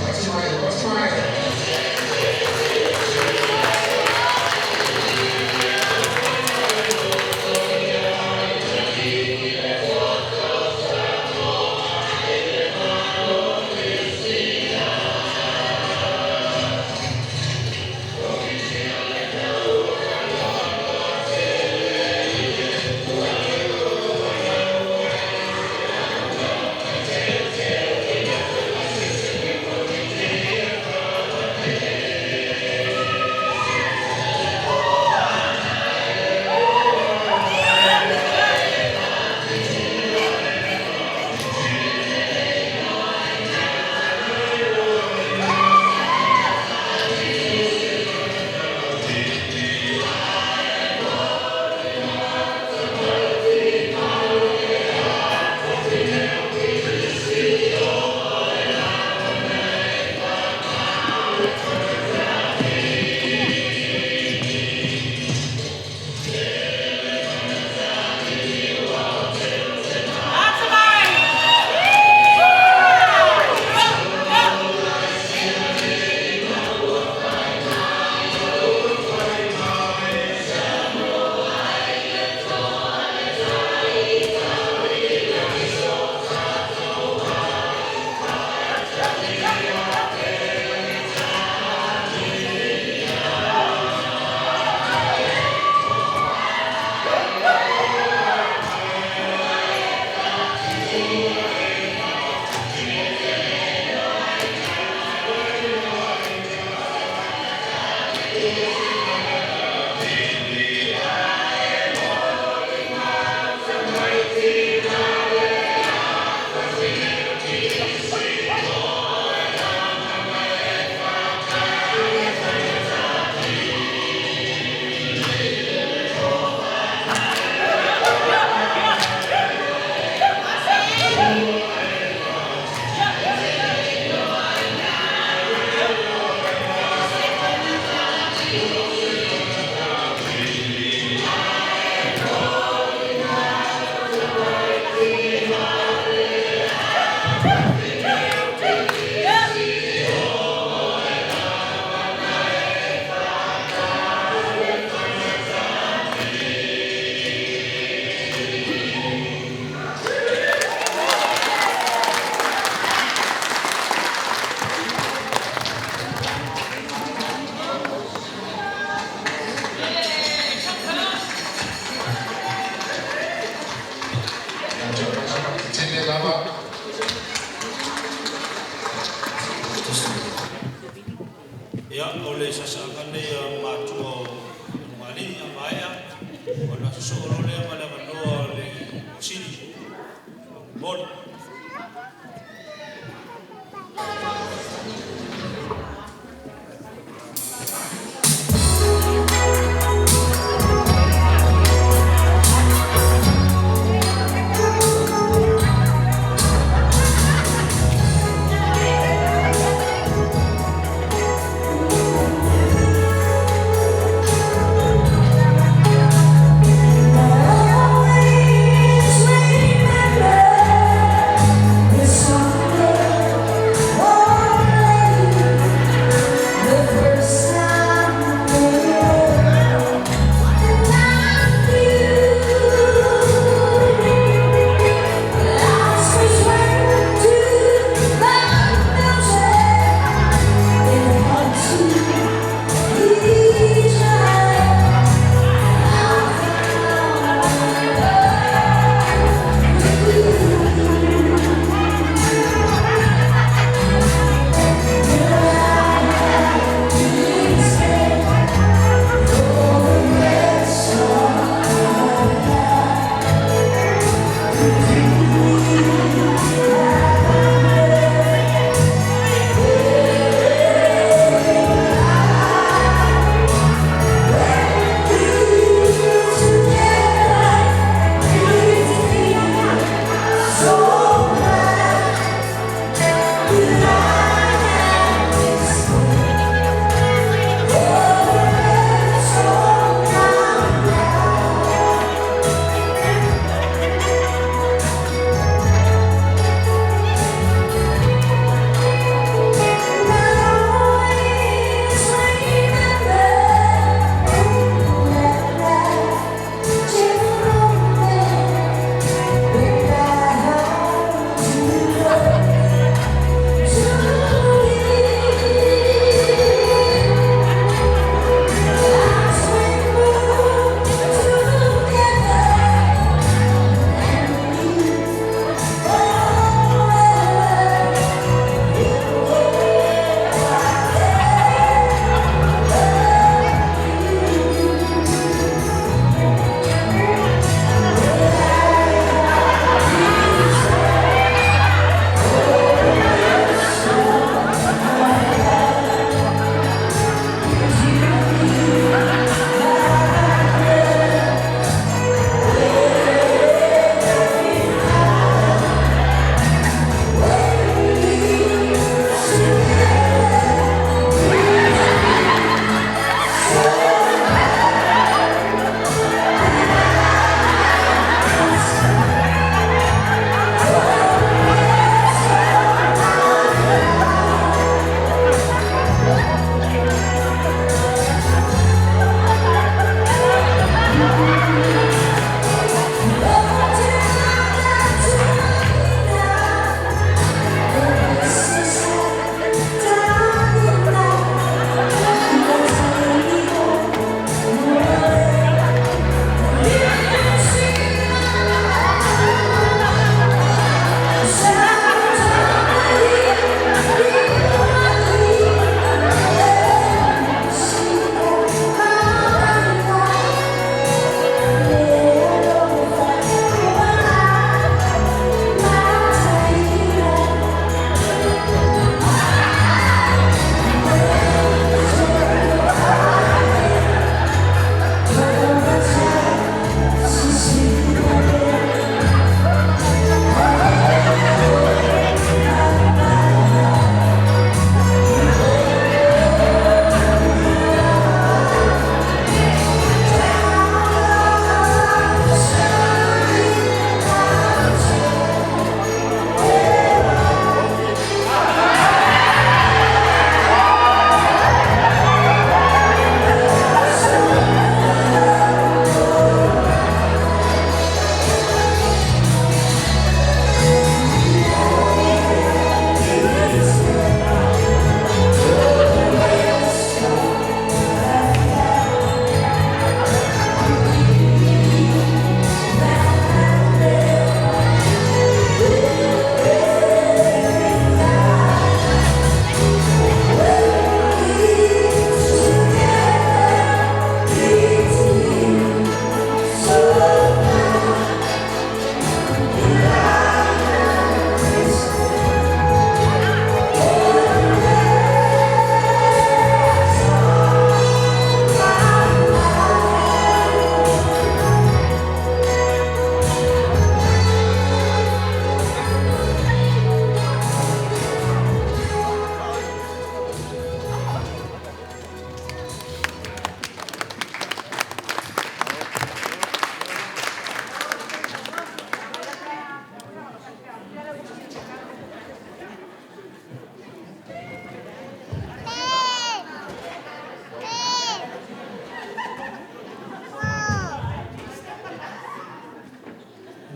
Let's try it. Let's try it.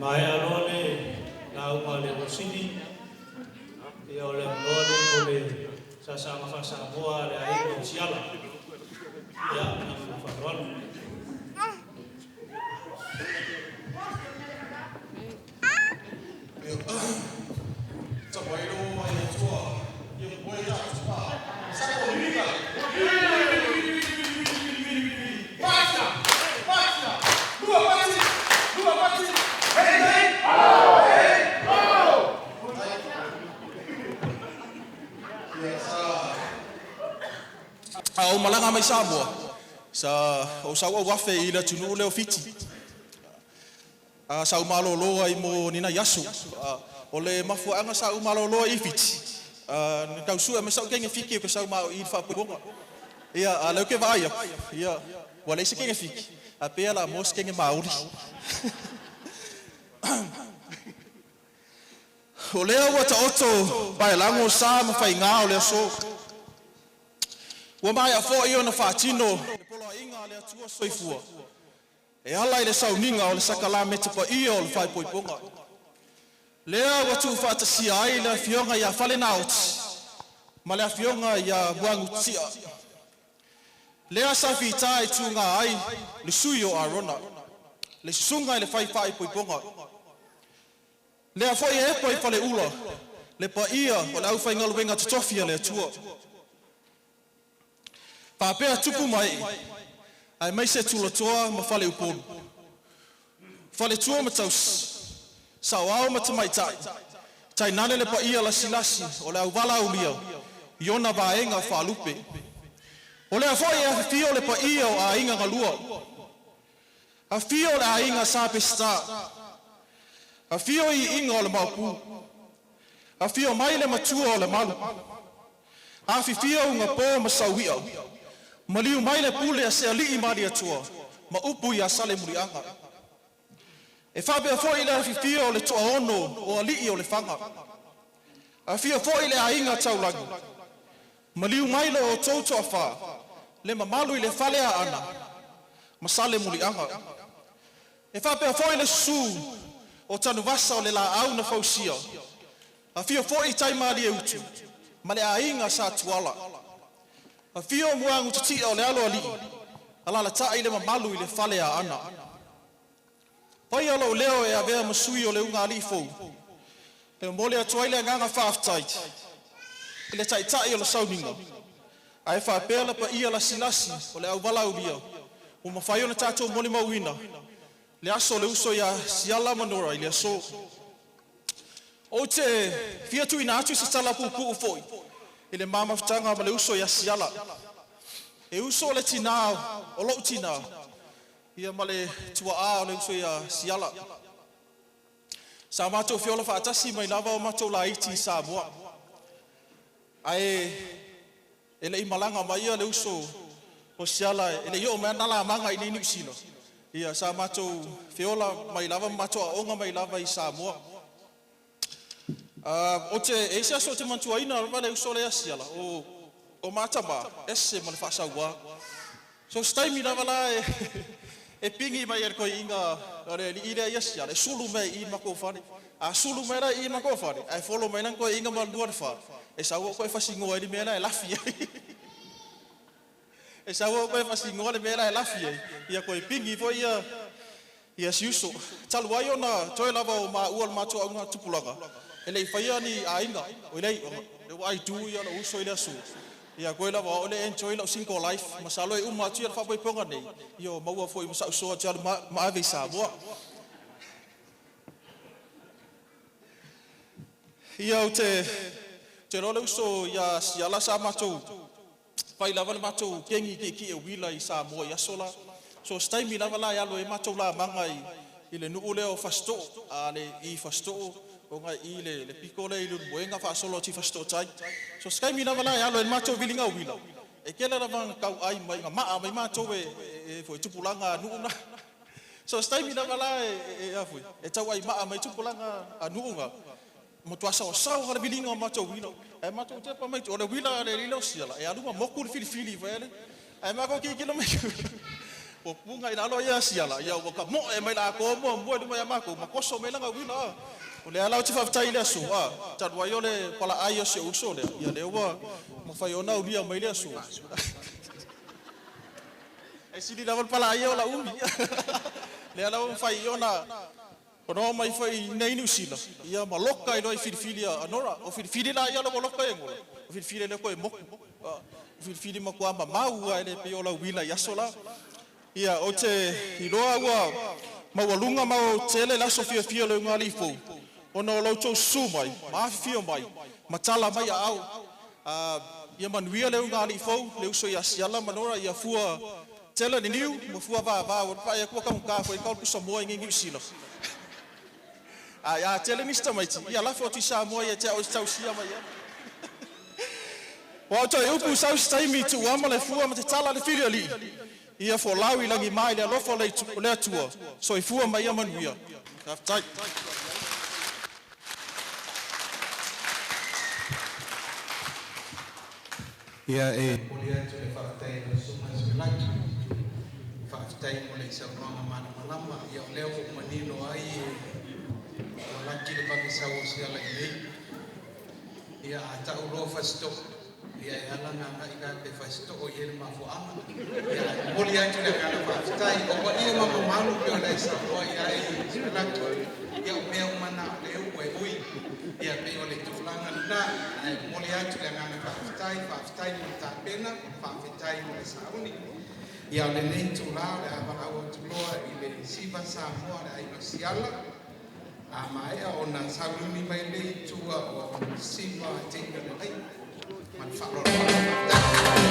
Maea loa le lauga a le Olo Sili, ia o le avanoa lenei mo le saasaaga faa-Samoa a le aiga o Siala. Ia, ma le faaaloalo. A ou malaga mai Samoa, sa ou sau auafe i le atunuu lea o Fiti. Sa ou malolo ai mo ni nai aso. O le mafuaaga sa ou malolo ai i Fiti, na tau sue mai sa'u teine Fiti ou te sau ma au i i le faaipoipoga. Ia, a o lea ou te vaai atu, ia, ua leai se teine Fiti, ae pei lava o le a maua se teine Maori. O lea ua taoto paelago sa ma faiga o le aso. Ua maea foi ona faatino le poloaiga a le Atua Soifua e ala i le sauniga o le sakalameta paia o le faaipoipoga. Lea ua tuufaatasia ai le Afioga ia Falenaoti ma le Afioga ia Muagututia. Lea sa fita i tuga ai le sui o Arona, le susuga i le fai faaipoipoga. Lea foi e epo i faleula le paia o le aufaigaluega totofi a le Atua. Faapea tupu ma ee, aemaise tulatoa ma faleupolu, faletua ma tausi, saoao ma tamaitai, tainane le paia lasilasi o le auvalaaulia i ona vaega faalupe. O lea foi e afifio le paia o aiga galua, afio le aiga Sa Peseta, afio iiga o le Maopu, afio mai le Matua o le Malu, afifio Ugapo ma Saui'a, maliu mai le pule a sealii Malietoa ma upu ia Salemuliaga. E faapea foi le afifio o le toaono o alii o Lefaga, afio foi le aiga Taulagi, maliu mai lo outou toafa, le mamalu i le Faleaana ma Salemuliaga. E faapea foi le susu o Tanuvasa o le Laau na Fausia, afio foi Taimalieutu ma le aiga Sa Tuala, afio Muagutatia o le Aloalii, alaalatai le mamalu i le Faleaana. Paia lou leo e avea ma sui o le ulugalii fou e momoli atu ai le agaga faafetai i le taitai o le sauniga ae faapea le paia lasilasi o le auvalaaulia ua mafai ona tatou molimauina le aso o le uso ia Siala ma Nora i le aso. Ou te fia tuuina atu se tala puupuu foi i le ma mafutaga ma le uso ia Siala. E uso le tinā o lou tinā ia ma le tuaa o le uso ia Siala. Sa matou feola faatasi mai lava o matou laiti i Samoa. Ae e le i malaga mai ia le uso o Siala, e le i oo mai ana lamaga i inei i Niu Sila, ia sa matou feola mai lava ma matou aooga mai lava i Samoa. Ou te, e i ai se aso ou te manatuaina lava le uso lea ia Siala, o ma tama, ese ma le faasaua. So se taimi lava la e pigi mai ai le toeaina o le alii lea ia Siala, e sulu mai i i le matou fale. A sulu mai la i i le matou fale, ae follow mai lana toeaina ma le lua le fa, e sau au toe fasinoa ai le mea la e lafi ai. E sau au toe faasinoa le mea la e lafi ai, ia toe pigi foi ia ia si uso. Talu ai ona toe lava o maua o le matou augatupulaga, e le i faia ni aiga, oi leai, lea ua I do ia lou uso i le aso, ia toe lava o au lea e enjoy lau single life, masalo e uma atu ia le faapoipoga nei, ia ua maua foi ma sa'u uso ou te alu ma ave i Samoa. Ia ou te te iloa le uso ia Siala sa matou fai lava le matou kegi kiekie uila i Samoa i aso la. So o se taimi lava la e alu ai matou lamaga i le nuu lea o Fasitoo, a le i Fasitoo ona e i le pito lea i Leulumoega faasolo atu i Fasitoo tai. So o se taimi lava la e alu ai le matou viliga uila, e tele lava ina tauai mai, na maa mai matou e foi tupulaga a nuu na. So o se taimi lava la e a foi, e tauai maa mai tupulaga a nuu na, matua saoasao lava le viliga o matou uila. Ae matou tepa mai tua, o le uila a le alii lea o Siala, e alu ma moku le filifili foi lele. Ae matou tilotilo mai tua, Puapuaga i lalo ia siala, ia ua ka moe mai la atoa muamua i luma ia matou ma toso mai laga uila a. O lea la ou te faafetai i le aso, a, talu ai o le palaai o si ou uso lea, ia lea ua mafai ona aulia mai le aso. E sili lava le palaai o lau umi. Lea la ua mafai ona oo mai foi i inei i Niu Sila, ia ma loka ai loa i filifili a Nora. O filifili la ia ua loka i Agola, o filifili e le toe motu. O filifili matua mamau lava e le pei o lau uila i aso la. Ia, ou te iloa ua maualuga ma aoaotetele le aso fiafia o le ulugalii fou, ona o lo outou susu mai ma afifio mai ma tala mai aao. Ia manuia le ulugalii fou, le uso ia Siala ma Nora, ia fua tele le niu ma fua vava, ua vaai atu ua taugata foi le tau o le pusamoa iinei i Niu Sila. Ae a tele nisi tamaiti, ia lafo atu i Samoa ia te au e te tausia mai ai. O au toe upu sau se taimi tuuama le fua ma tatala le filialii, ia folau i lagima i le alofa o le Atua. Soifua ma ia manuia. Faafetai. Ia, e momoli atu le faafetai i lau Susuga Siulaki, faafetai mo le saunoaga malamalama. Ia o lea ua manino ai ua laki le vave sau o Siala i inei. Ia a tau loa Fasito'o, ia e ala ona agai tagata i Fasito'o e i ai le mafuaaga. Ia ae momoli atu le agaga faafetai. O paia ma mamalu pei ona e saunoa i ai Siulaki, ia o mea uma na o lea ua e ui. Ia pei o le tulaga lena, ae momoli atu le agaga faafetai, faafetai mo le tapena, faafetai mo le sauni. Ia o lenei itula o le a valaau atu loa i le Siva Samoa a le Aiga o Siala, a maea ona sauniuni mai lea i tua o Siva Teina le Laina. Ma le faaaloalo lava. Faafetai.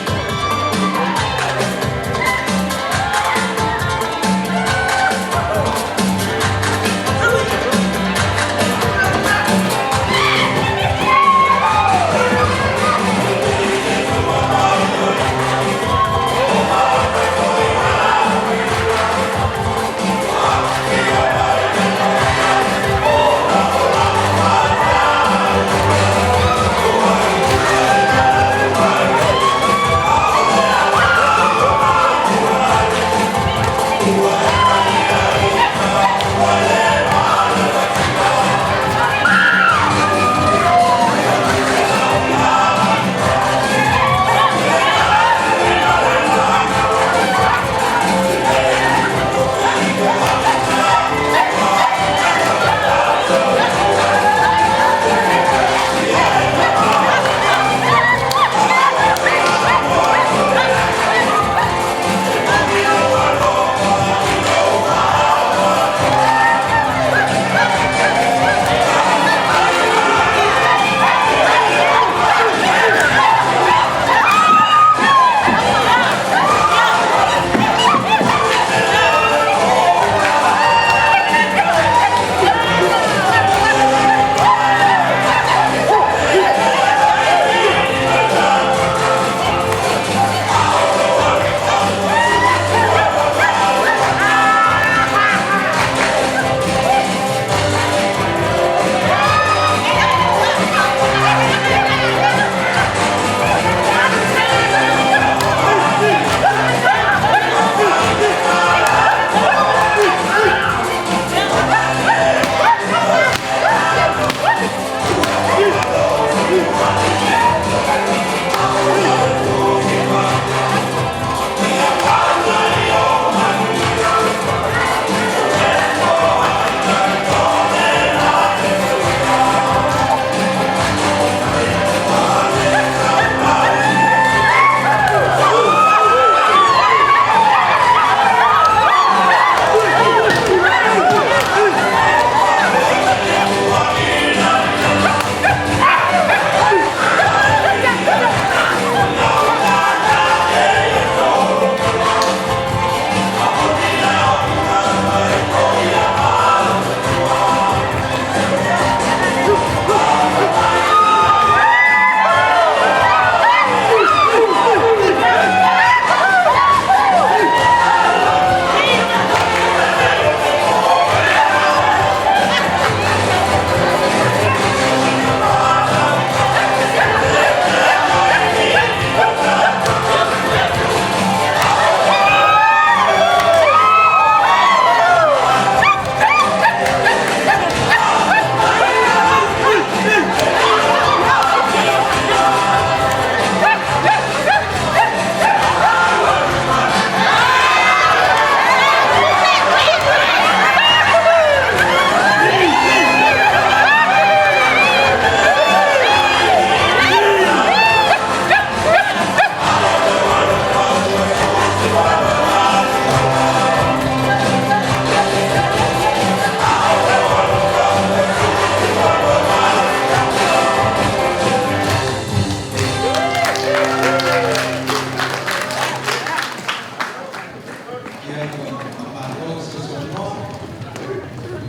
Ia ua faamalo sausaunoa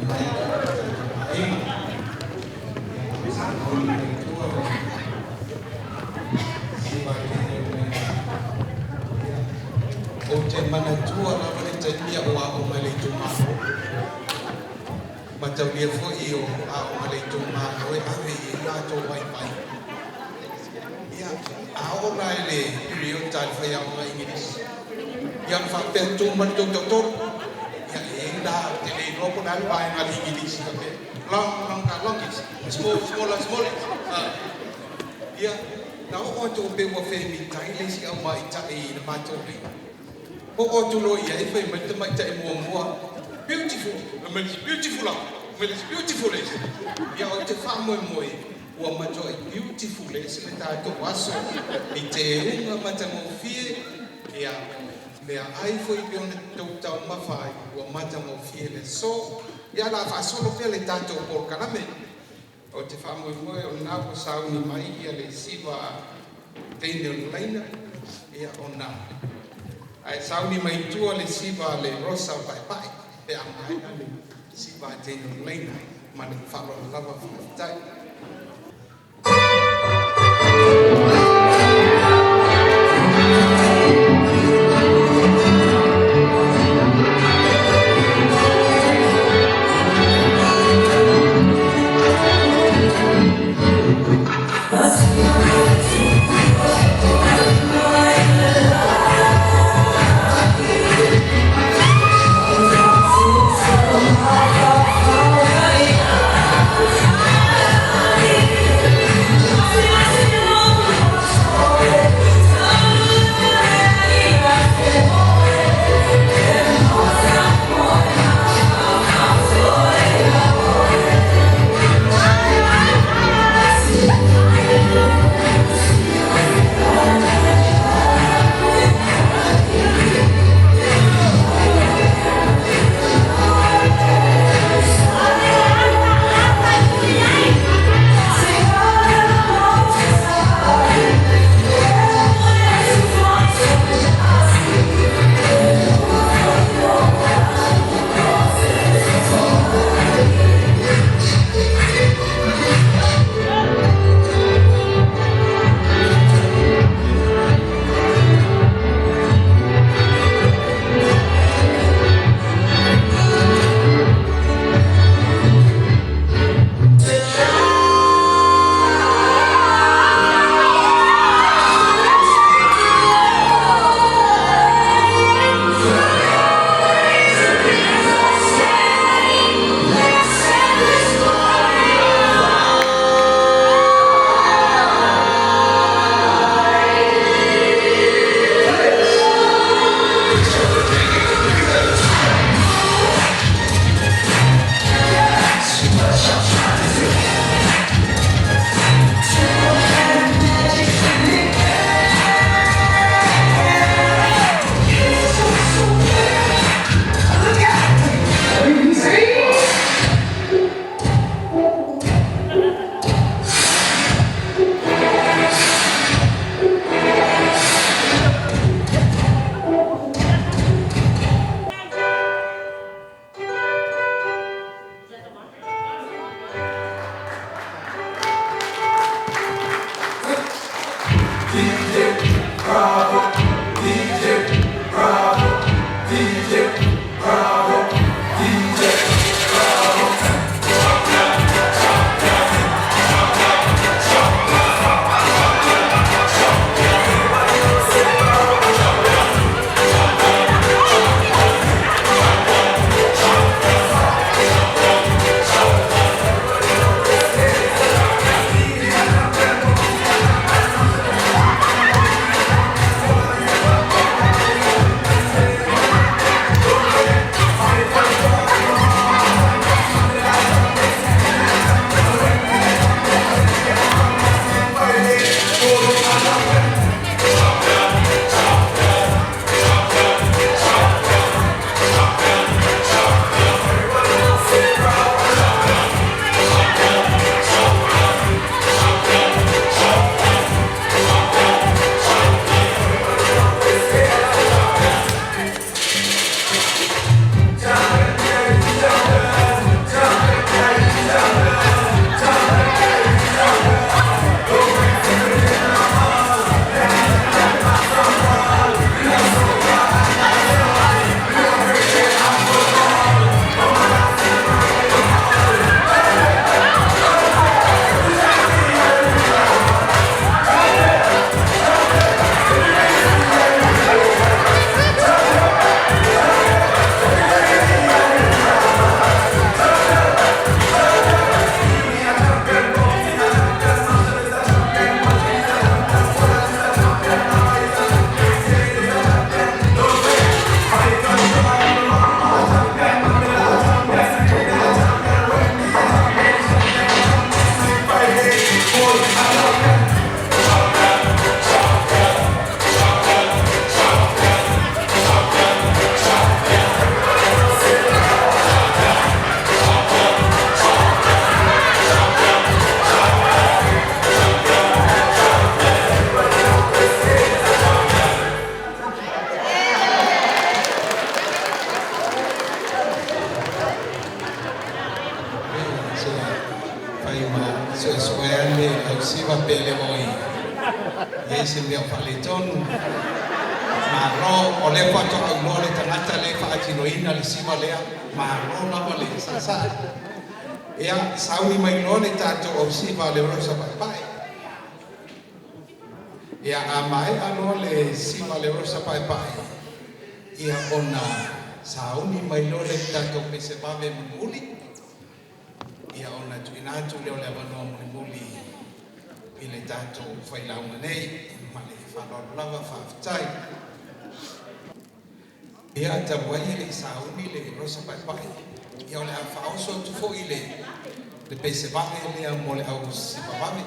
i nai o tatou aiga. Ia sauni mai tua le siva teine o le. Ia ou te manatua lava le taimi a o aoga i le itumalo. Mataulia foi o aoga a le itumalo e ave i ai latou vaivai. Ia, a oo la i le piriota a le faiaoga Igilisi, ia ona faapea, “Tu mai le tou toatolu.” Ia e i ai la, ou te le iloa po o le a le vaega a le Igilisi faapea, long, longer, longest, small, smaller, smallest. Ia, na oo atu pei ua femitai le isi aumaitai i le matou pito. Oo atu loa i ai fai mai le tamaitai muamua, “Beautiful,” beautiful, beautiful. Ia ou te faamoemoe ua matuai beautiful ese le tatou aso i teuga matagofie. Ia mea ai foi pe ona tou taumafa ai ua matagofie le aso. Ia la faasolo pea le tatou polokalame. Ou te faamoemoe o lena ua sauni mai ia le siva teine o le laina, ia ona ae sauni mai tua le siva le Rosa Paepae pe a maea le siva teine o le laina. Ma le faaaloalo lava, faafetai. Siva pe le oi iai se mea o faaletonu. Malo o lea faatoa auloa le tagata lea e faatinoina le siva lea. Malo lava le saasaa. Ia sauni mai loa le tatou au siva le rosa paepae. Ia a maea loa le siva le rosa paepae, ia ona sauni mai loa le tatou pese vave mulimuli. Ia ona tuuina atu lea o le avanoa mulimuli i le tatou failauga nei. Ma le faaaloalo lava, faafetai. Ia talu ai e le i sauni le rosa paepae, ia o le a faaoso atu foi le pese vave lea mo le au siva vave.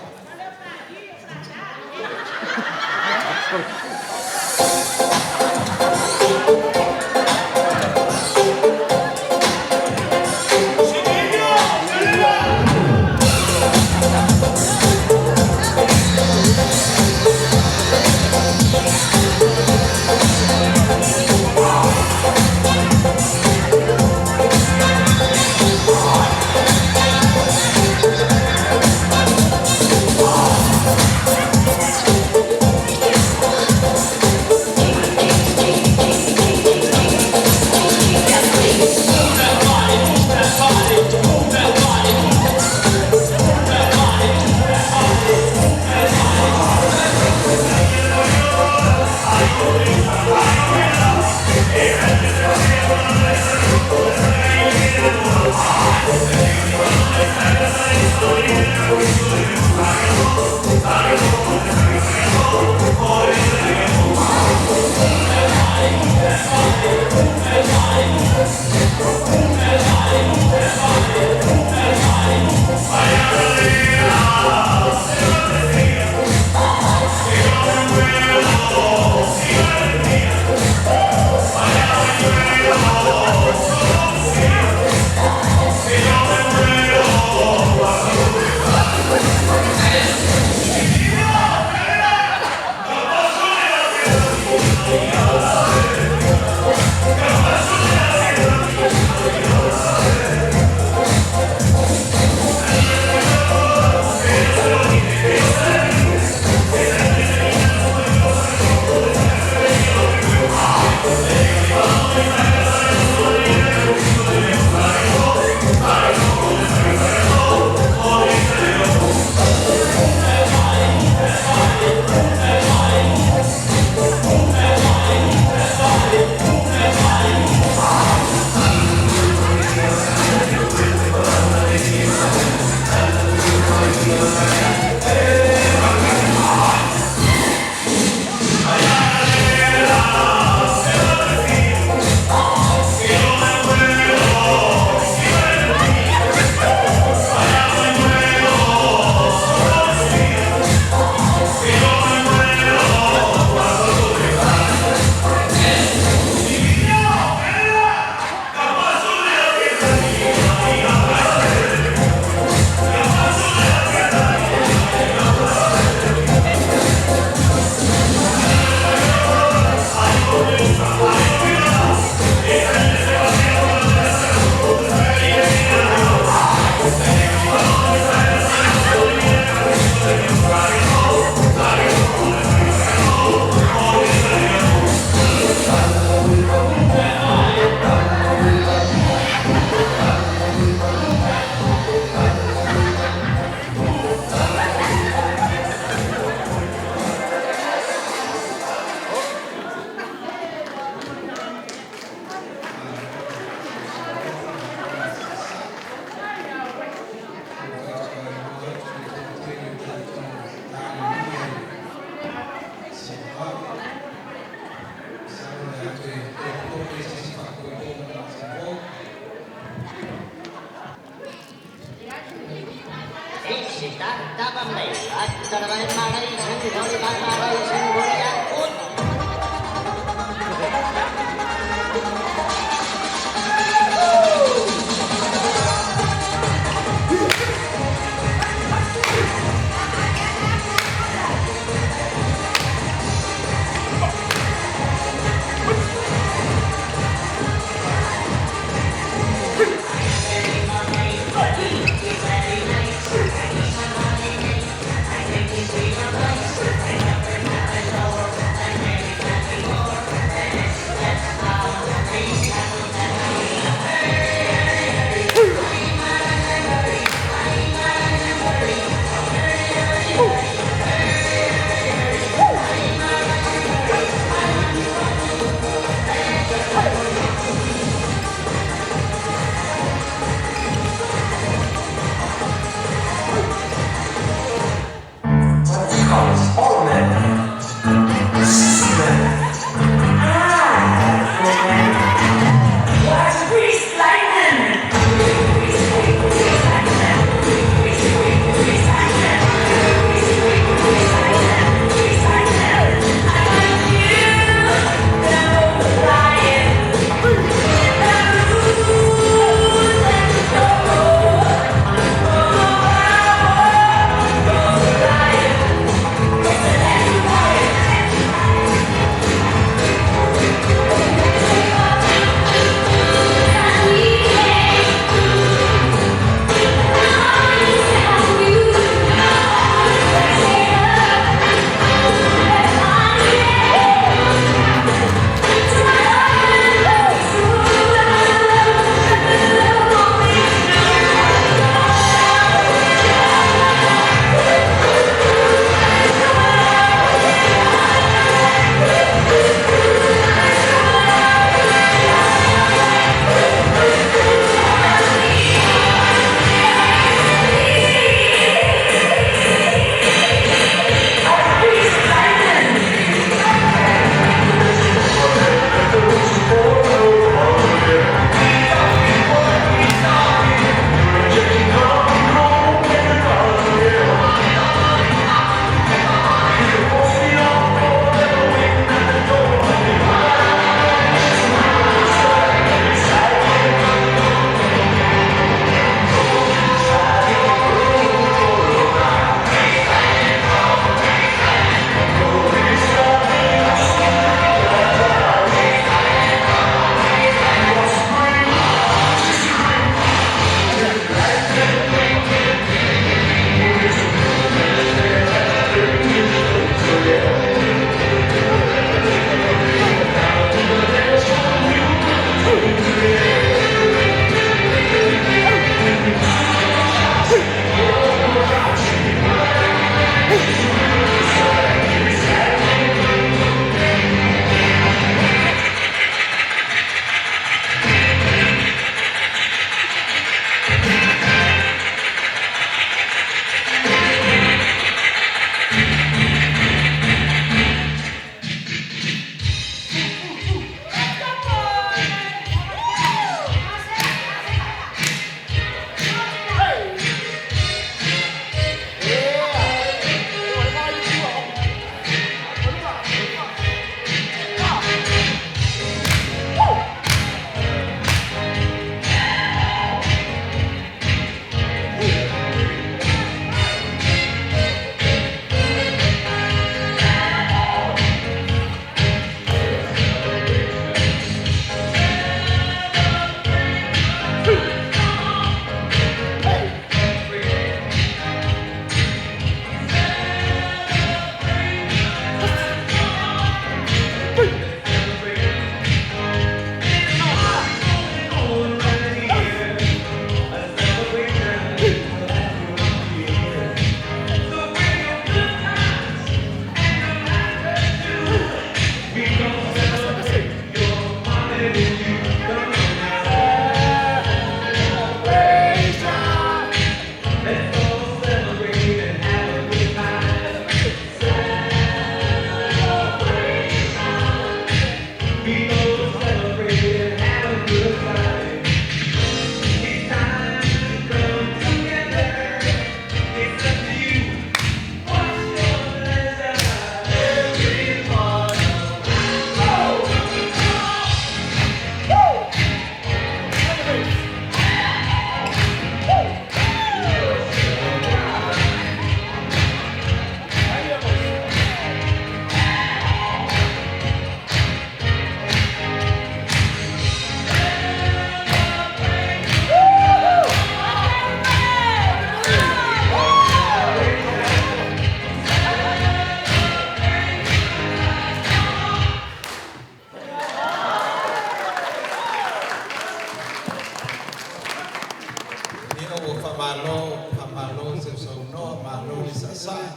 Faamalo, faamalo sausaunoa, malo le saasaa.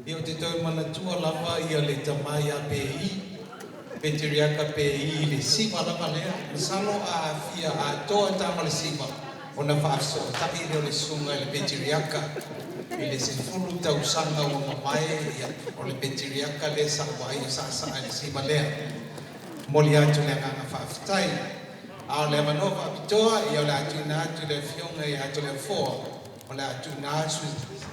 Ia ou te toe manatua lava ia le tama ia Pei, Peteriaka Pei i le siva lava lea. Masalo a fia atoa tama le siva, ona faafesootai lea o le susuga i le Peteriaka i le 10 tausaga ua mavae, ia, o le Peteriaka lea sa ou vaai o saasaa i le siva lea. Momoli atu le agaga faafetai. A o le avanoa faapitoa, ia o le a tuuina atu i le Afioga ia Toleafoa, o le a tuuina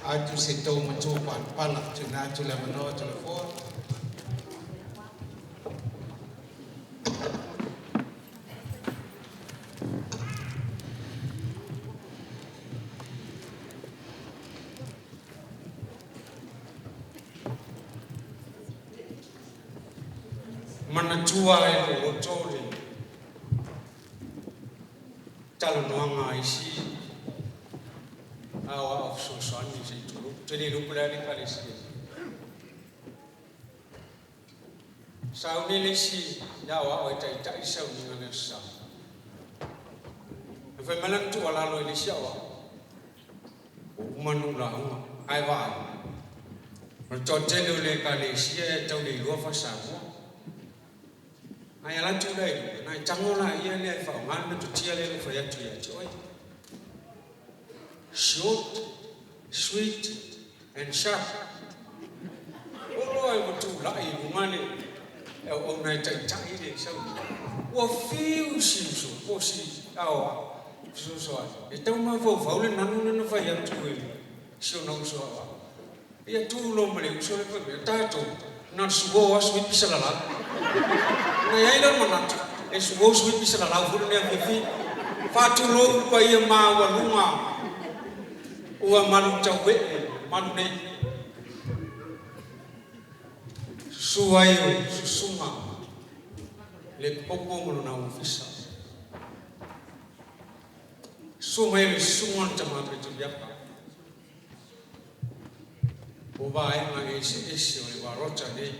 atu se tou matua palapala. Tuuina atu le avanoa Toleafoa. Manatua e lou loto le talanoaga a isi aoao fesoasoani se i tulou, ou te le iloa po o le a le ekalesia. Sauni le isi aoao e taitai le sauniga i le Aso Sa. Na fai mai lana tuualalo i le isi aoao, ua uma ona ou lauga, ae vaai, o le toatele o le ekalesia e tau le iloa faa-Samoa. Ae alu atu la i luga, ona e tago laia lea e faaaoga le metotia lea na ou fai atu ia te oe. Short, sweet and sharp. Olo ai ua tulai i luga le auauna e taitai le sauniga. Ua fiu si uso po o si aoao fesoasoani e tau mafaufau le nanu lea na fai atu e si ona uso aoao. Ia tu loa ma le uso lea fai mai, o tatou, na o le suo lava sui pisa lalau. Ona i ai lea o le manatu, e suo sui pisa lalau foi lenei afiafi. Faatulou i le paia maualuga ua malutauee malu nei. Susu ai o susuga le popo ma lona ofisa. Susu mai le susuga o le tama Peteriaka. O vaega eseese o le varota nei.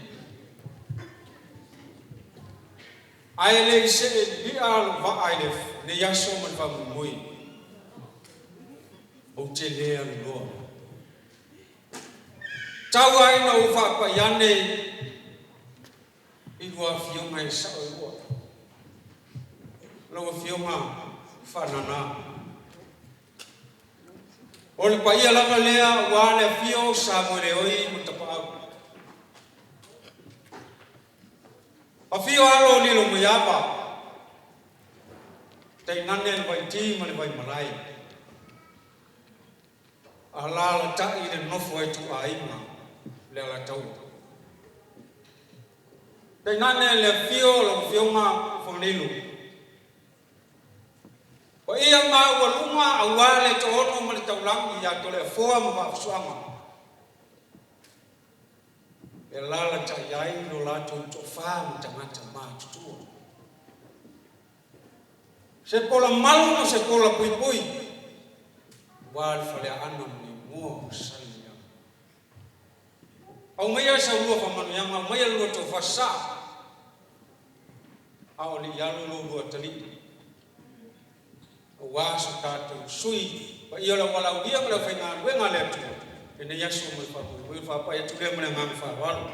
Ae le i see lilia lou vaa i lenei aso ma le faamoemoe, ou te le alu loa. Tau ai ina ou faapai ane i lua afioga e sao e lua. Lau Afioga Faanana. O le paia lava lea aua le afio o Samoeleoi ma Tapaau. Afio alo o Lilomaiava, tainane le Vaiti ma le Vaimalae. Alaalatai le nofo a ituaiga le Alataua. Tainane le afio o lau Afioga Fagalilo. Paia maualuga aua le toaono ma le taulagi ia Toleafoa ma Vaafusuaga e alaalatai ai lo latou toafa ma tagata matutua. Se pola malu ma se pola puipui aua le Faleaana ma le igoa o Salemuliaga. Aumaia saulua faamanuiaga, aumaia le lua tofa saa, a o le i alu lo lua atalii aua so tatou sui paia o le aualaaulia ma le aufaigaluega a le Atua i lenei aso ma le faamoemoe. O le faapai atu lea ma le agaga faaaloalo.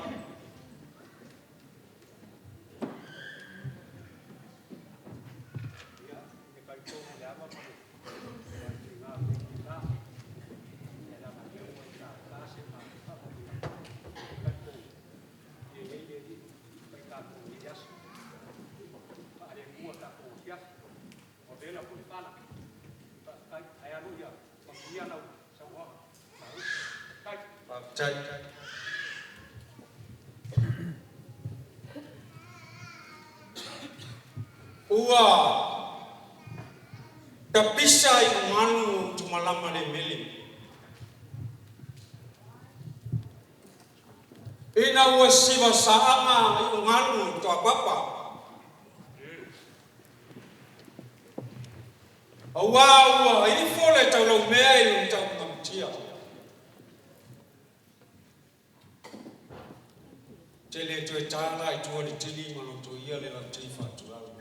Faafetai. Ua tapisa i ugalu o Utumalama le mele. Ina ua siva saaga i ugalu o Toapapa. Aua ua ifo le taulaumea i lona taugamatia. Te le toe ta la i tua le tili ma lotoia le lautei faatuau.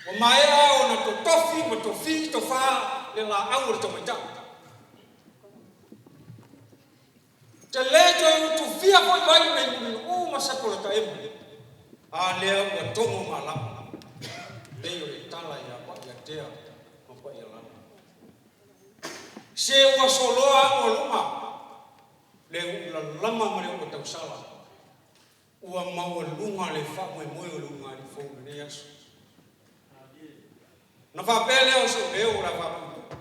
Ua maea ona totofi ma tofi tofa le laau o le tamaitai. Te le toe utufia foi vai nei mulinu'u ma sepo le taemu. A lea ua togo malama. Pei o le tala ia Pa'iatea ma Pa'ialala. Se ua soloa ago a luma, le u'ulalama ma le u'utausala. Ua maualuga le faamoemoe o le ulugalii fou i lenei aso. Ona faapea lea o so'u leo o le a faapuupuu.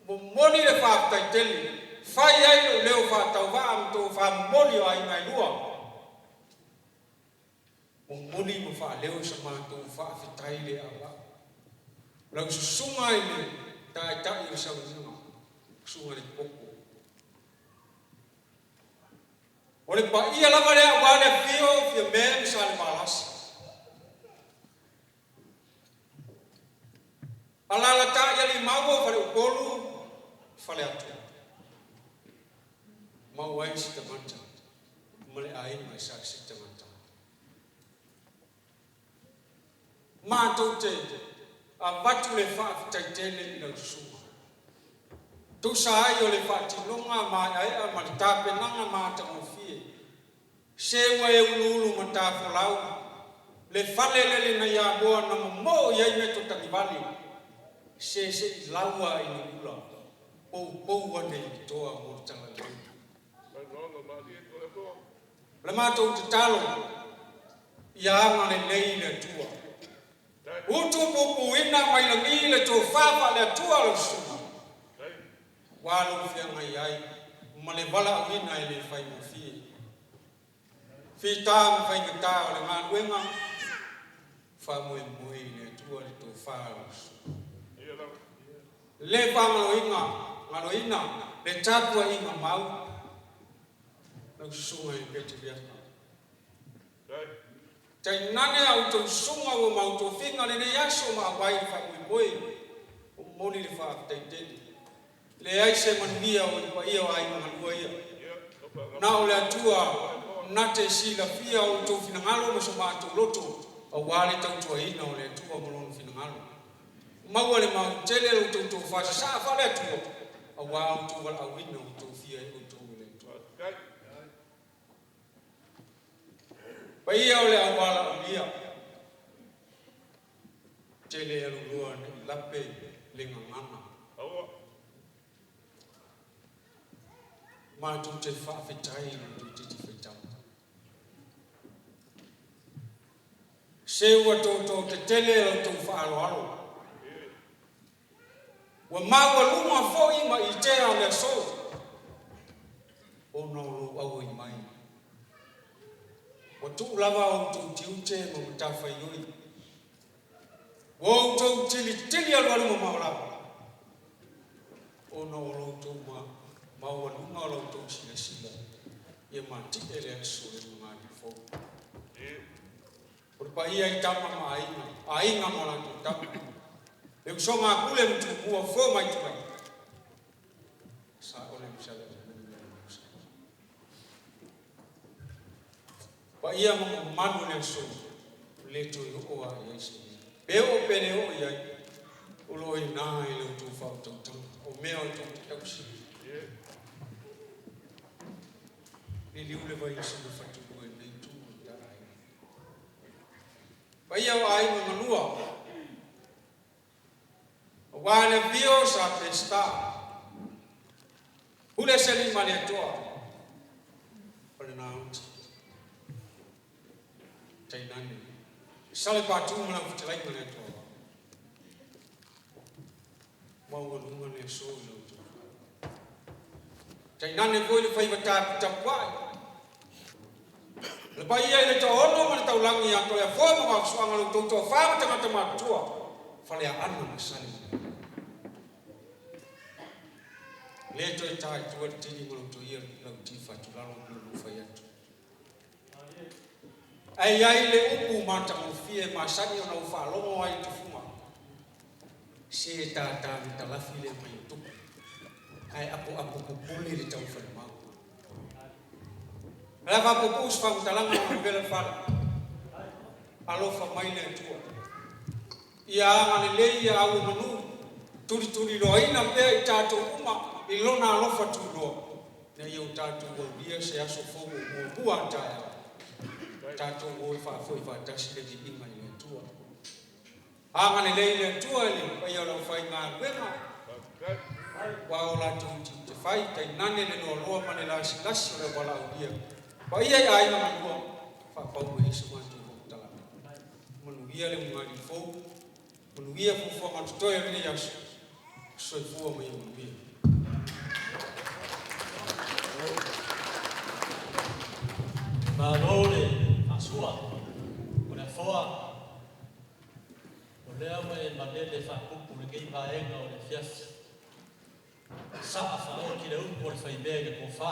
Momoli le faafetai tele, fai ai lou leo faatauvaa ma tofamomoli o aiga e lua. Momoli ma faaleo sa matou faafetai le a'auva'u. Lau susuga i le Taitai o le Sauniga, Susuga i le Koko. O le paia lava lea aua le afio o Fiame ma Salevalasi. Alaalatai Aliimaua o Faleupolu, Faleatua. Maua ai si tagata ma le aiga sa tagata. Matou te avatu le faafetai tele i lau susuga. Tusa ai o le faatinoga maeaea ma le tapenaga matagofie. Se ua e uluulu matafolau le fale lele nai Amoa na momoo i ai meatotagivale. Se se'i laua i Nu'u-ula, poupou ane i toa mo le talalelei. O le matou tatalo, ia agalelei le Atua. Utupupuina mai lagi le tofa faale-Atua a lau susuga. Ua lou feagai ai ma le valaauina e le faigofie. Fita ma faigata o le galuega, faamoemoe i le Atua le tofa a lau susuga. Le faagaloina galoina le tapuaiga mau lau susuga i Peti Viaka. Tainane a outou susuga ua mau tofiga lenei aso ma auai le faamoemoe, momoli le faafetai tele. Leai se manuia o i paia o aiga galua ia. Na o le Atua na te silafia o outou finagalo ma so matou loto aua le tautuaina o le Atua ma lona finagalo. Maua le mautele lo outou tofa sasaa faale-Atua aua outou valaauina ua tofia ai outou e le Atua. Paia o le auvala'aulia, tele aluloa ne'i lape le gagana. Matou te faafetai i lo outou titi faitau. Se ua toto tetele la outou faaaloalo. Ua maualuga foi ma itea o le aso ona o lou auai mai. Ua tuu lava outou tiute ma matafaioi. Ua outou tilitili alualu mamao lava ona o lo outou maualuga o la outou silasila ia mati'e le aso i lugalii fou. O le paia i Tama ma Aiga, Aiga ma latou Tama, le usoga a Pule ma Tumua, Fofo ma Aitulagi, Saole ma Saleaaumua. Paia ma mamalu o le aso, le toe oo lava i ai se leo. Pe oo pe le oo i ai, o lo o i ina i le outou faautautaga, o mea o tou te tausi. Liliu le vai o Sinafatulua i lenei itu o le ta aiga. Paia o aiga galua, aua le afio Sa Peseta, Pule se lima le Atua, o le nauti. Tainane, Salepatu ma lau fetalaiga le Atua. Maualuga le aso i lau outou. Tainane foi le faiva taputapuai. Le paia i le toaono ma le taulagi ia Toleafoa ma Vaafusuaga lo outou toafa ma tagata matutua, Faleaana ma Sale. Le toe ta i tua le tili ma lau ia lau tifa tulalo ma lou fai atu. Ae ai le upu matagofie masani ona ou faalogo ai i tufuga. Se tātā talafi le mai o tupu. Ae apoapo popole le taufalemau. La faapuupuu se faamatalaga o vela le fale. Alofa mai le Atua. Ia agalelei ia auomanu, tulituliloaina pea i tatou uma i Lona alofa tunoa, ina ia o tatou aulia se aso fou o muamua a taeao, tatou o e faafoi faatasi le viiga i le Atua. Agalelei le Atua i le paia o le aufaigaluega, aua o latou tiute fai, tainane le loaloa ma le lasilasi o le valaaulia paia i aiga ma lua, faapau ai so matou faamatalaga. Manuia le ugani fou, manuia fuafuaga o totoe o lenei aso. Soifua ma ia manuia. Malo le faasua o le afoa, o lea ua e malele faapupu lenei vaega o le afiafi. Saa faaoti le upu o le faimea i le tofa.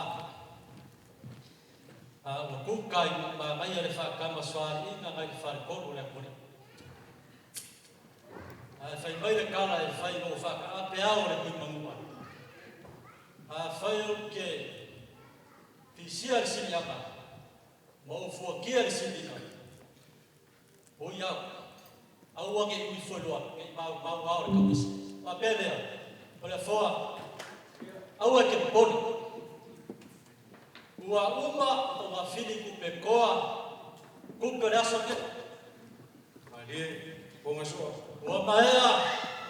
A ua kuka i mamaia le faatama soaliiga nai le faletolu o le atunuu. Ae fai mai le tala e fai o faakaape ao le tuimanua. Afai ou te fisia le siliaga, ma ou fuatia le siliga, o i au, aua ne i ui fueloa, ne i maumau ao le tauisi. Faapea lea, o le afoa, aua e te popole. Ua uma o gafili kupe toa, kupe o le aso nei. Malie, ponga soa. Ua maea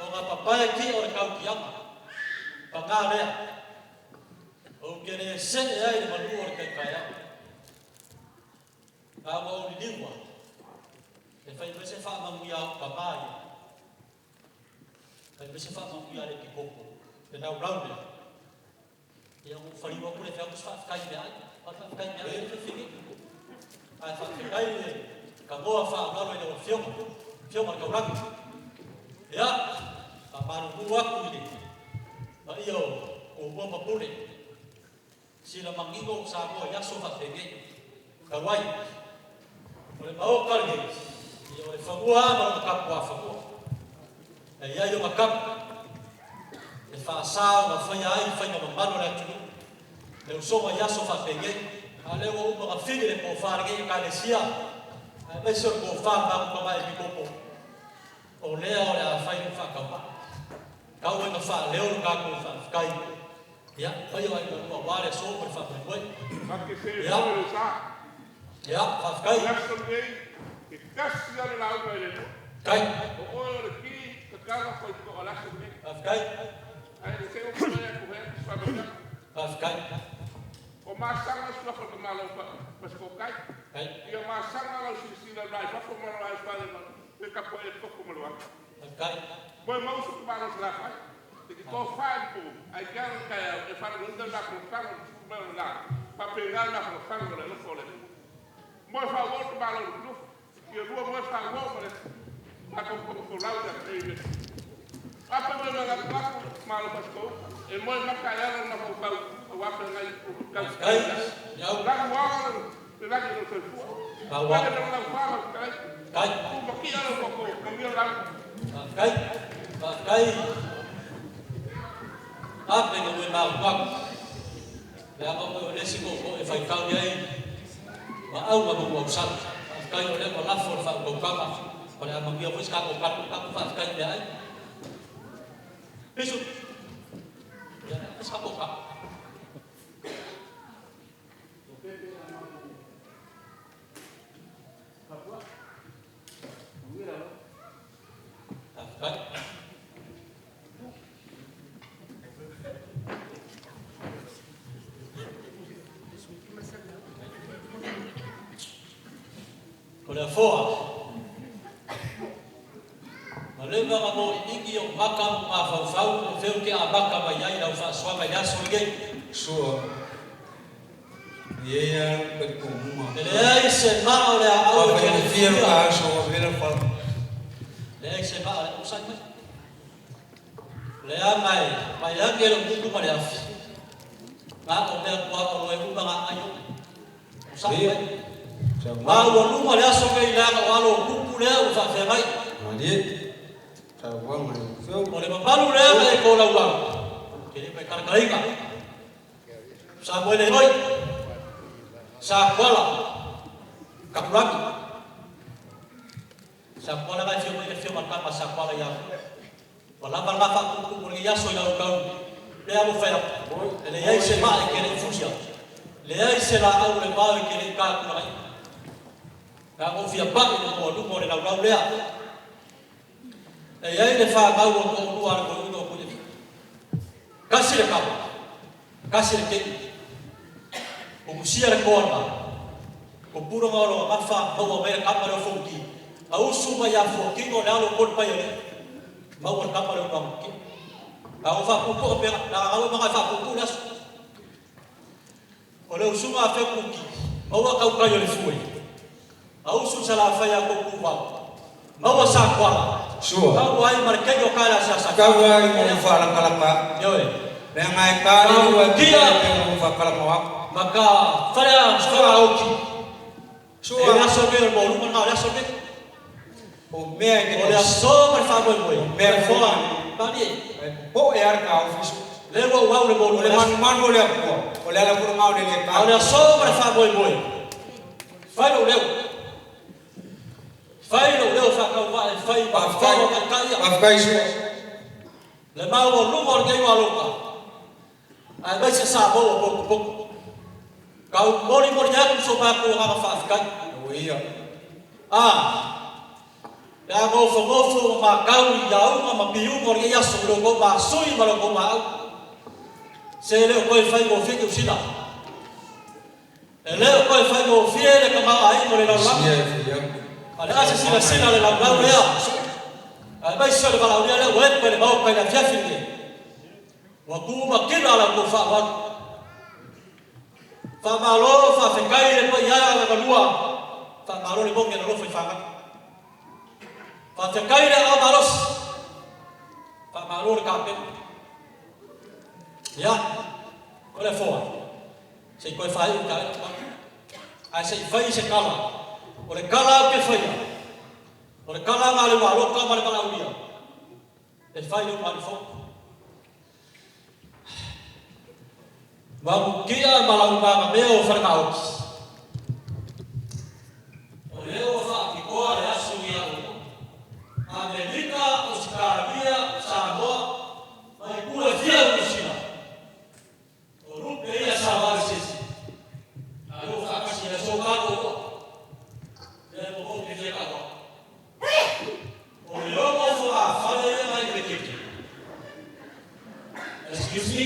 o ngā papae ki o le kautiaga. Pagā lea. Ou te le see ai le manu o le kaikaeao. A ua ou liliua, e fai mai se faamanuia o tamā ia. Fai mai se faamanuia le pikopo. E laulau lea. Ia ua faliu atu le fea se faafetai mea ai. Faafetai mea ai le fili. Ae faafetai le kamoa faaaloalo i lau afioga, afioga i le taulagi. Ia, faamalulu atu i le paia o Tumua ma Pule. Sila manino o Samoa i aso faapenei. Talu ai, o le maota lenei, ia o le fanua ma lona tapuafanua. E i ai ona tapu, e faasa ona faia ai faiga mamalu a le atunuu. Le usoga i aso faapenei. A lea ua uma ona fili le tofa lenei Ekalesia, aemaise o le tofa le matou tama epikopo, o lea o le a fai le faatauvaa. Tau ai na faaleo le tatou faafetai. Ia, paia o aiga lua aua le aso ma le faamoemoe. Ia, ia, faafetai. Kai. Faafetai. Faafetai. O masaga suafa o tamalo pasikotai. Ia masaga lau silasila mai fafo ma lau fale ma le tapo e koko ma luaga. Faafetai. Moe mau su tamalo sa fai. Te ki tō whai pū, ai kia o kai au, e whara ngunda nā kono whango, tuku mai o nā, pape ngā nā kono whango le lofo le. Moe wha wō tamalo le kunufu, ia lua moe wha wō ma le, mātou koko ko lau ia te iwe. Apa moe mga ngaku malo pasiko, e moe maka e ala na whau whau, o wape ngai kau. Faafetai. Iau. Lagi wanga le lagi no soifua. Maua. Lagi no lau whanga kai. Kai. Ku maki ala koko, mamia lau. Faafetai. Faafetai. Ape na ue maru aku. Leaga oe o le isi tootoo e faitau i ai ma auga ma muausala. Faafetai o lea ua lafo le faautautaga o le a manuia foi se tatou tatou tatou faafetai mea ai. Pisu. Ia, se tatou tatou. Faafetai. O le afoa. Ma leva nga mo iigi o maka mo mafaufau o feu ke a maka mai ai lau faasoaga i le aso lenei. Sua. Ia ia pe kumuma. E leai se maa o le aau e Wa te fia alifia. ka aso wa vela fa. Leai se maa o le usai mai. Leaga e mai age le mutu ma le afi. Nga o mea kua o loe uma nga ai o. Usai mai. Ma ua luma le aso nei leaga o alo o kupu lea ua faafeagai. Malie. Sa wanga feu. O le mamalu lea ma e kolaulau. Ke le mai kalakalaika. Sa moe le hoi. Sa kuala. Kapulagi. Sa kuala ngai fio mai le fio ma kama sa kuala ia. Wala ma la fa ku ku le yaso ila kau. Le amo fa le ai se ma ke le fusia. Le ai se la au le ma ke le ka ku la. Ka o fia pa le mo lu mo le lau lau lea. E ai le fa mau o ko lu ar ko lu ko le. Kasi le kama. Kasi le ke. O kusia le koana. O puro ngā gafa maua mai le kama le fauki. A usu mai a fuakingo le alo kol pai ale. Maua le kama le unga ki. A o fa pupu o pera, na ngau manga fa pupu le aso. O le usunga a fea kuki. Maua kau kai o le fue. A usu sa la whai a koku wau. Maua sa kuala. Sua. Kau ai ma le kei o kaila sa sa. Kau ai mo whaalakalaka. Yoe. Le ngai kari ua Kia. te mo whakalaka. Maka wharea wharea oki. Sua. E le aso me o le mōluma ngā o le aso me. O mea ke O le aso ma le whamoe moe. Mea foa. Mani. Po e ara ka ofisu. Le ua uau le O mōluma le manu manu o le apua. O le ala kura ngau le le A o le aso ma le whamoe moe. Whai lo leo. Whai lo leo whakau wa e whai ma whai o kai ia. Whawhai sua. Le mau o lunga o le kei aloka. Ai mai se sa mo o poku poku. Kau mori mori aku so pa ko ngā whaafkai. O ia. Ah. Le a ngofo ngofo ma kau i aunga ma piunga o le kei aso lo ko ma sui ma lo ko ma au. Se le o koe whai mo whike usina. E le o koe whai mo whie le ka maa ai mo le lau lau. Sia e whia. A le asa sila sila le lau lau lea. A mai se le valau lea le uepe le mau kai la fiafi le. Wa ku ma kila la ko wha walu. Wha malo wha whekai le pa ia la kalua. Wha malo le monge na lofo i whanga. Wha whekai le au malos. Wha malo le kape. Ia, ko le foa. Se i koe whai u ka e Ai se i whai se kala. O le kala au ke whaia. O le kala ngā le walo ka ma le kala uia. E whai le umani fo. Mamukia malaumanga mea o wharengaoki. O leo wha ki koa le aso ia o. Amerika, Australia, Samoa, mai kura fia o. O rupe ia sa wari sesi. A leo wha kasi le so kano o. Le mo mo ki fia kawa. O leo mo wha whare ia mai le keke. Excuse me?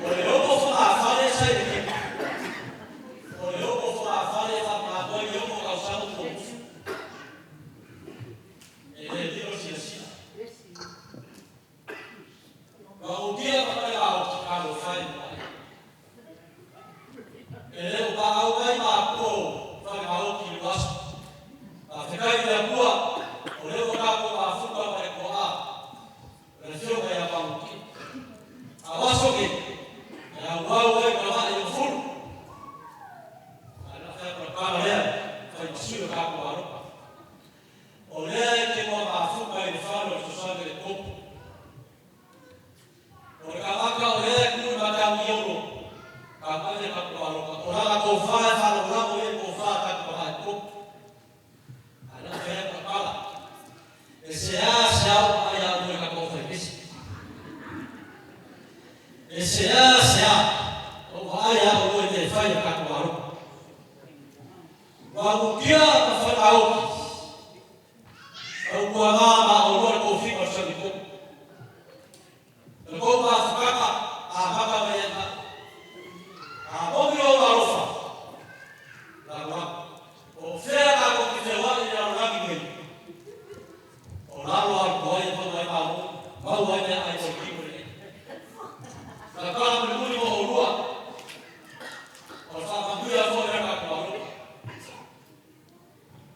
O le omo wha whare sa i le keke. O le omo wha whare wha mātoa i omo kau sa o mufu. E le liro sia sia. Ka ukia whakare ao ki kano whai mai. E leo pa au mai mā kua o whare ngā oki i aso. A whekai i akua, o leo whakako mā fuka ma le koa a. O le whio mai a mamuki. A waso ke, e au au ai ka maa i o fulu. A na whai kora kala lea, whai masui o kako aropa. O lea e ke moa mā fuka i le whano o le susanga le kopu. O le kamaka o lea e kuru matangi olo. Ka mai le kako aropa. O ranga kō whae whalo rango e kō whae kako maha e kopu. A na whai kora kala. E se a se au ai a mui kako whai pesi. E se a se a o ai a o te whai a kako aropa. Wa mukia ka whai aoki. Au kua ngā ma o roa le kō whika o le kopu. Le kō mā whakaka a maka mai e ngā. A momi o alofa. La rua. O whea ka ko ki te wai i raro rangi nui. O lalo ai ko ai e mai mā mo. Mau ai mea ai o ki mo le. La kala muli muli mo o rua. O le whakamuia fo i raka ko alofa.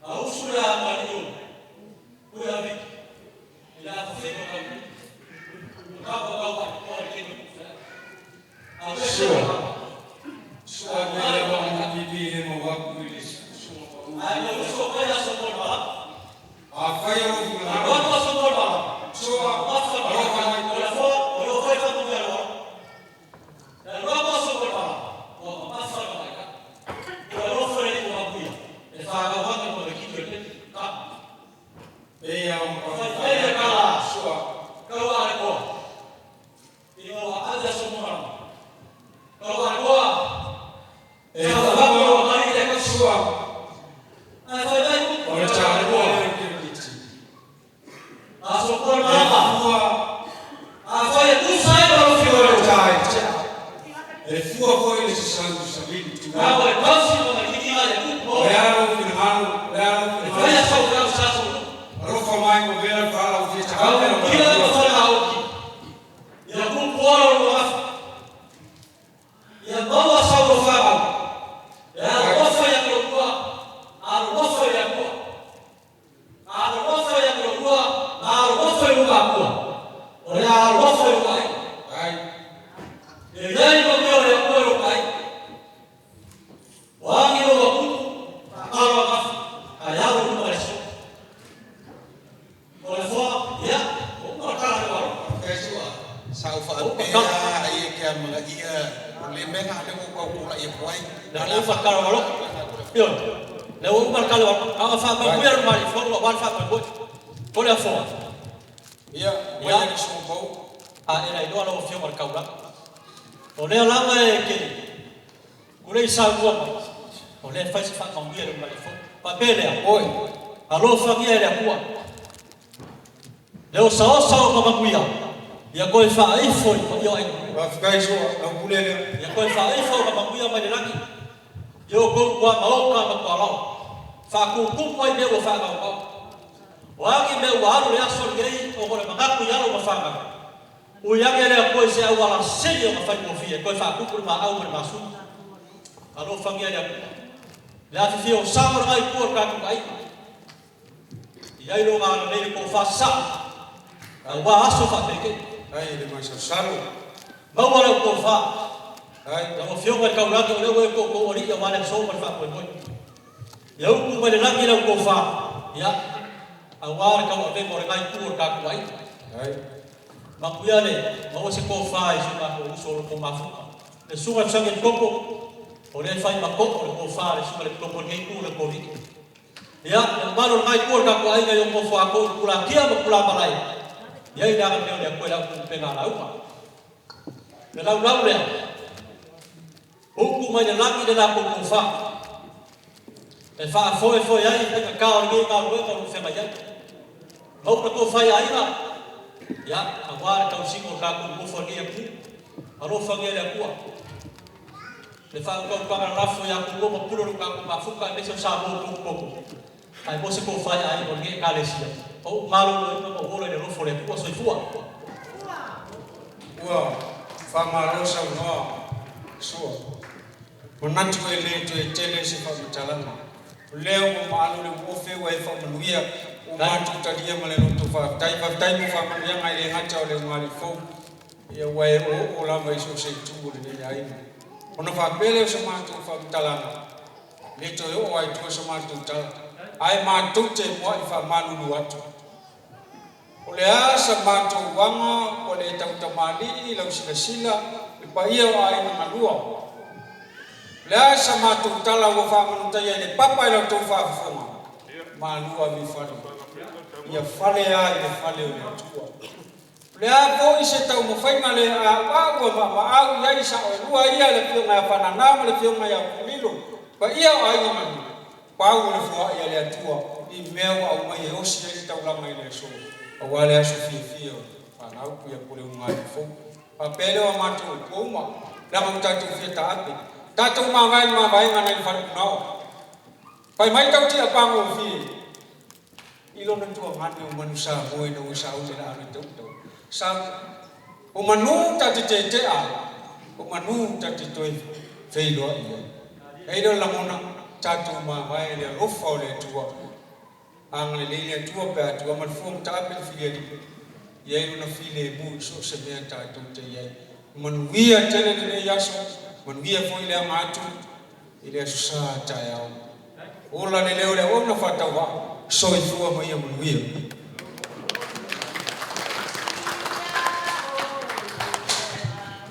A usu le a mani o. Ui a viki.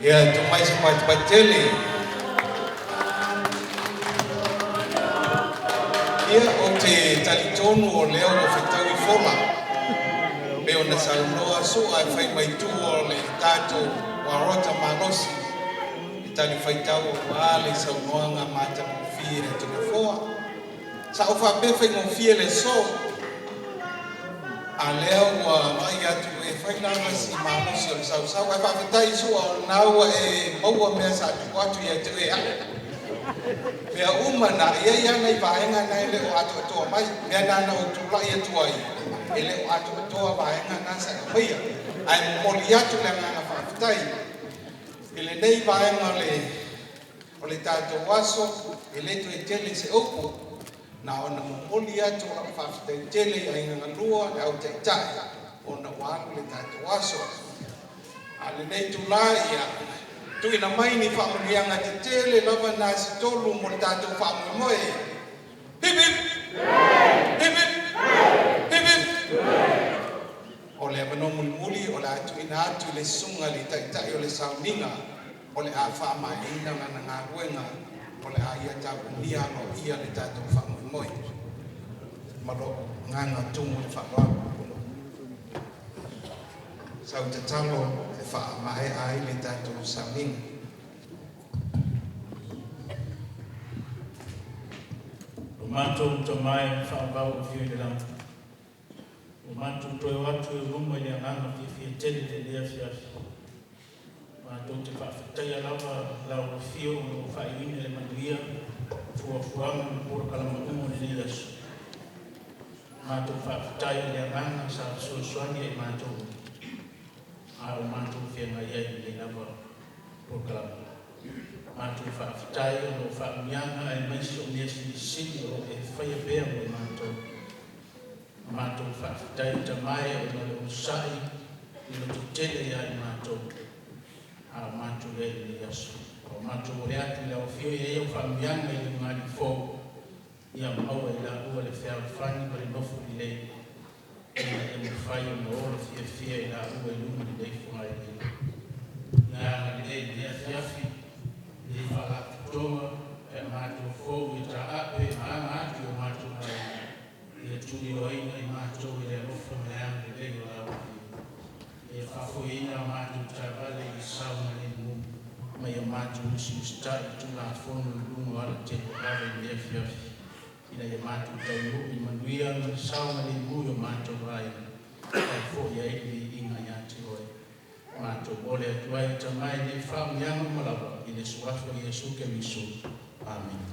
Ia tumai se patele. Ia o te talitonu o leo o fetau i fola. ona saunoa Su'a e fai mai tua o le tatou aorota malosi e talifuaitau aua le saunoaga matagofie a le Nofoa. Sa ou faapea e faigofie le aso, a o lea ua vaai atu e fai lava si malosi o le sausau. Ae faafetai Su'a o lena ua e maua mea sa tuu atu ia te oe e au. Mea uma na, e i ai lava nai vaega na e le o atoatoa mai. Mea na na ou tulai atu ai, e le o atoatoa vaega na sa e aumaia. Ae momoli atu le agaga faafetai i lenei vaega o le tatou aso, e le toe tele se upu, na ona momoli atu o lau faafetai tele i aiga galua, le au taitai, ona ua alu le tatou aso. A o lenei itula, ia tuuina mai ni faamanuiaga tetele lava na se tolu mo le tatou faamoemoe. Hip hip! Hip hip! Hip hip! O le avanoa mulimuli o le a tuuina atu i le susuga i le taitai o le sauniga o le a faamaeaina lana galuega o le a ia tapunia aloaia le tatou faamoemoe. Ma lou agaga tumu i le faaaloalo. Sau tatalo e faamaea ai le tatou sauniga. Lo matou Tama e faavavau o afio i le lagi, ua matou toe o atu i ou luma i le agaga fiafia tele i lenei afiafi. Matou te faafetaia lava lau afio o lo o faaiuina i le manuia fuafuaga ma polokalama uma o lenei aso. Matou faafetai i le agaga sa fesoasoani ai matou a o matou feagai ai i lenei lava polokalama. Matou faafetai ona o faamanuiaga aemaise o mea silisili o lo o e faia pea mo i matou. Matou faafetai Tama e ona o le onosai i lototele ia i matou a o matou i ai i lenei aso. O matou ole atu i lau afio e i ai au faamanuiaga i le ulugalii fou, ia maua e i laua le fealofani ma le nofo lelei ina ia mafai ona ola fiafia i laua i luga o lenei fogailele. Ia agalelei i lenei afiafi lenei faalapotopotoga pe a matou fou ia taape ma aga atu i o matou aiga, ia tuliloaina i matou i le alofa ma le agalelei o lau Afio. Ia faafoeina a matou taavale i le saogalemu ma ia matou musumusitai i Tulafono i luga o alatelevave i lenei afiafi ina ia matou taunuu i manuia ma le saogalemu i o matou aiga ae fo'i ai le viiga ia te oe. Matou ole atu ai Tama i nei faamanuiaga uma lava i le suafa o Iesu Keriso. Amene.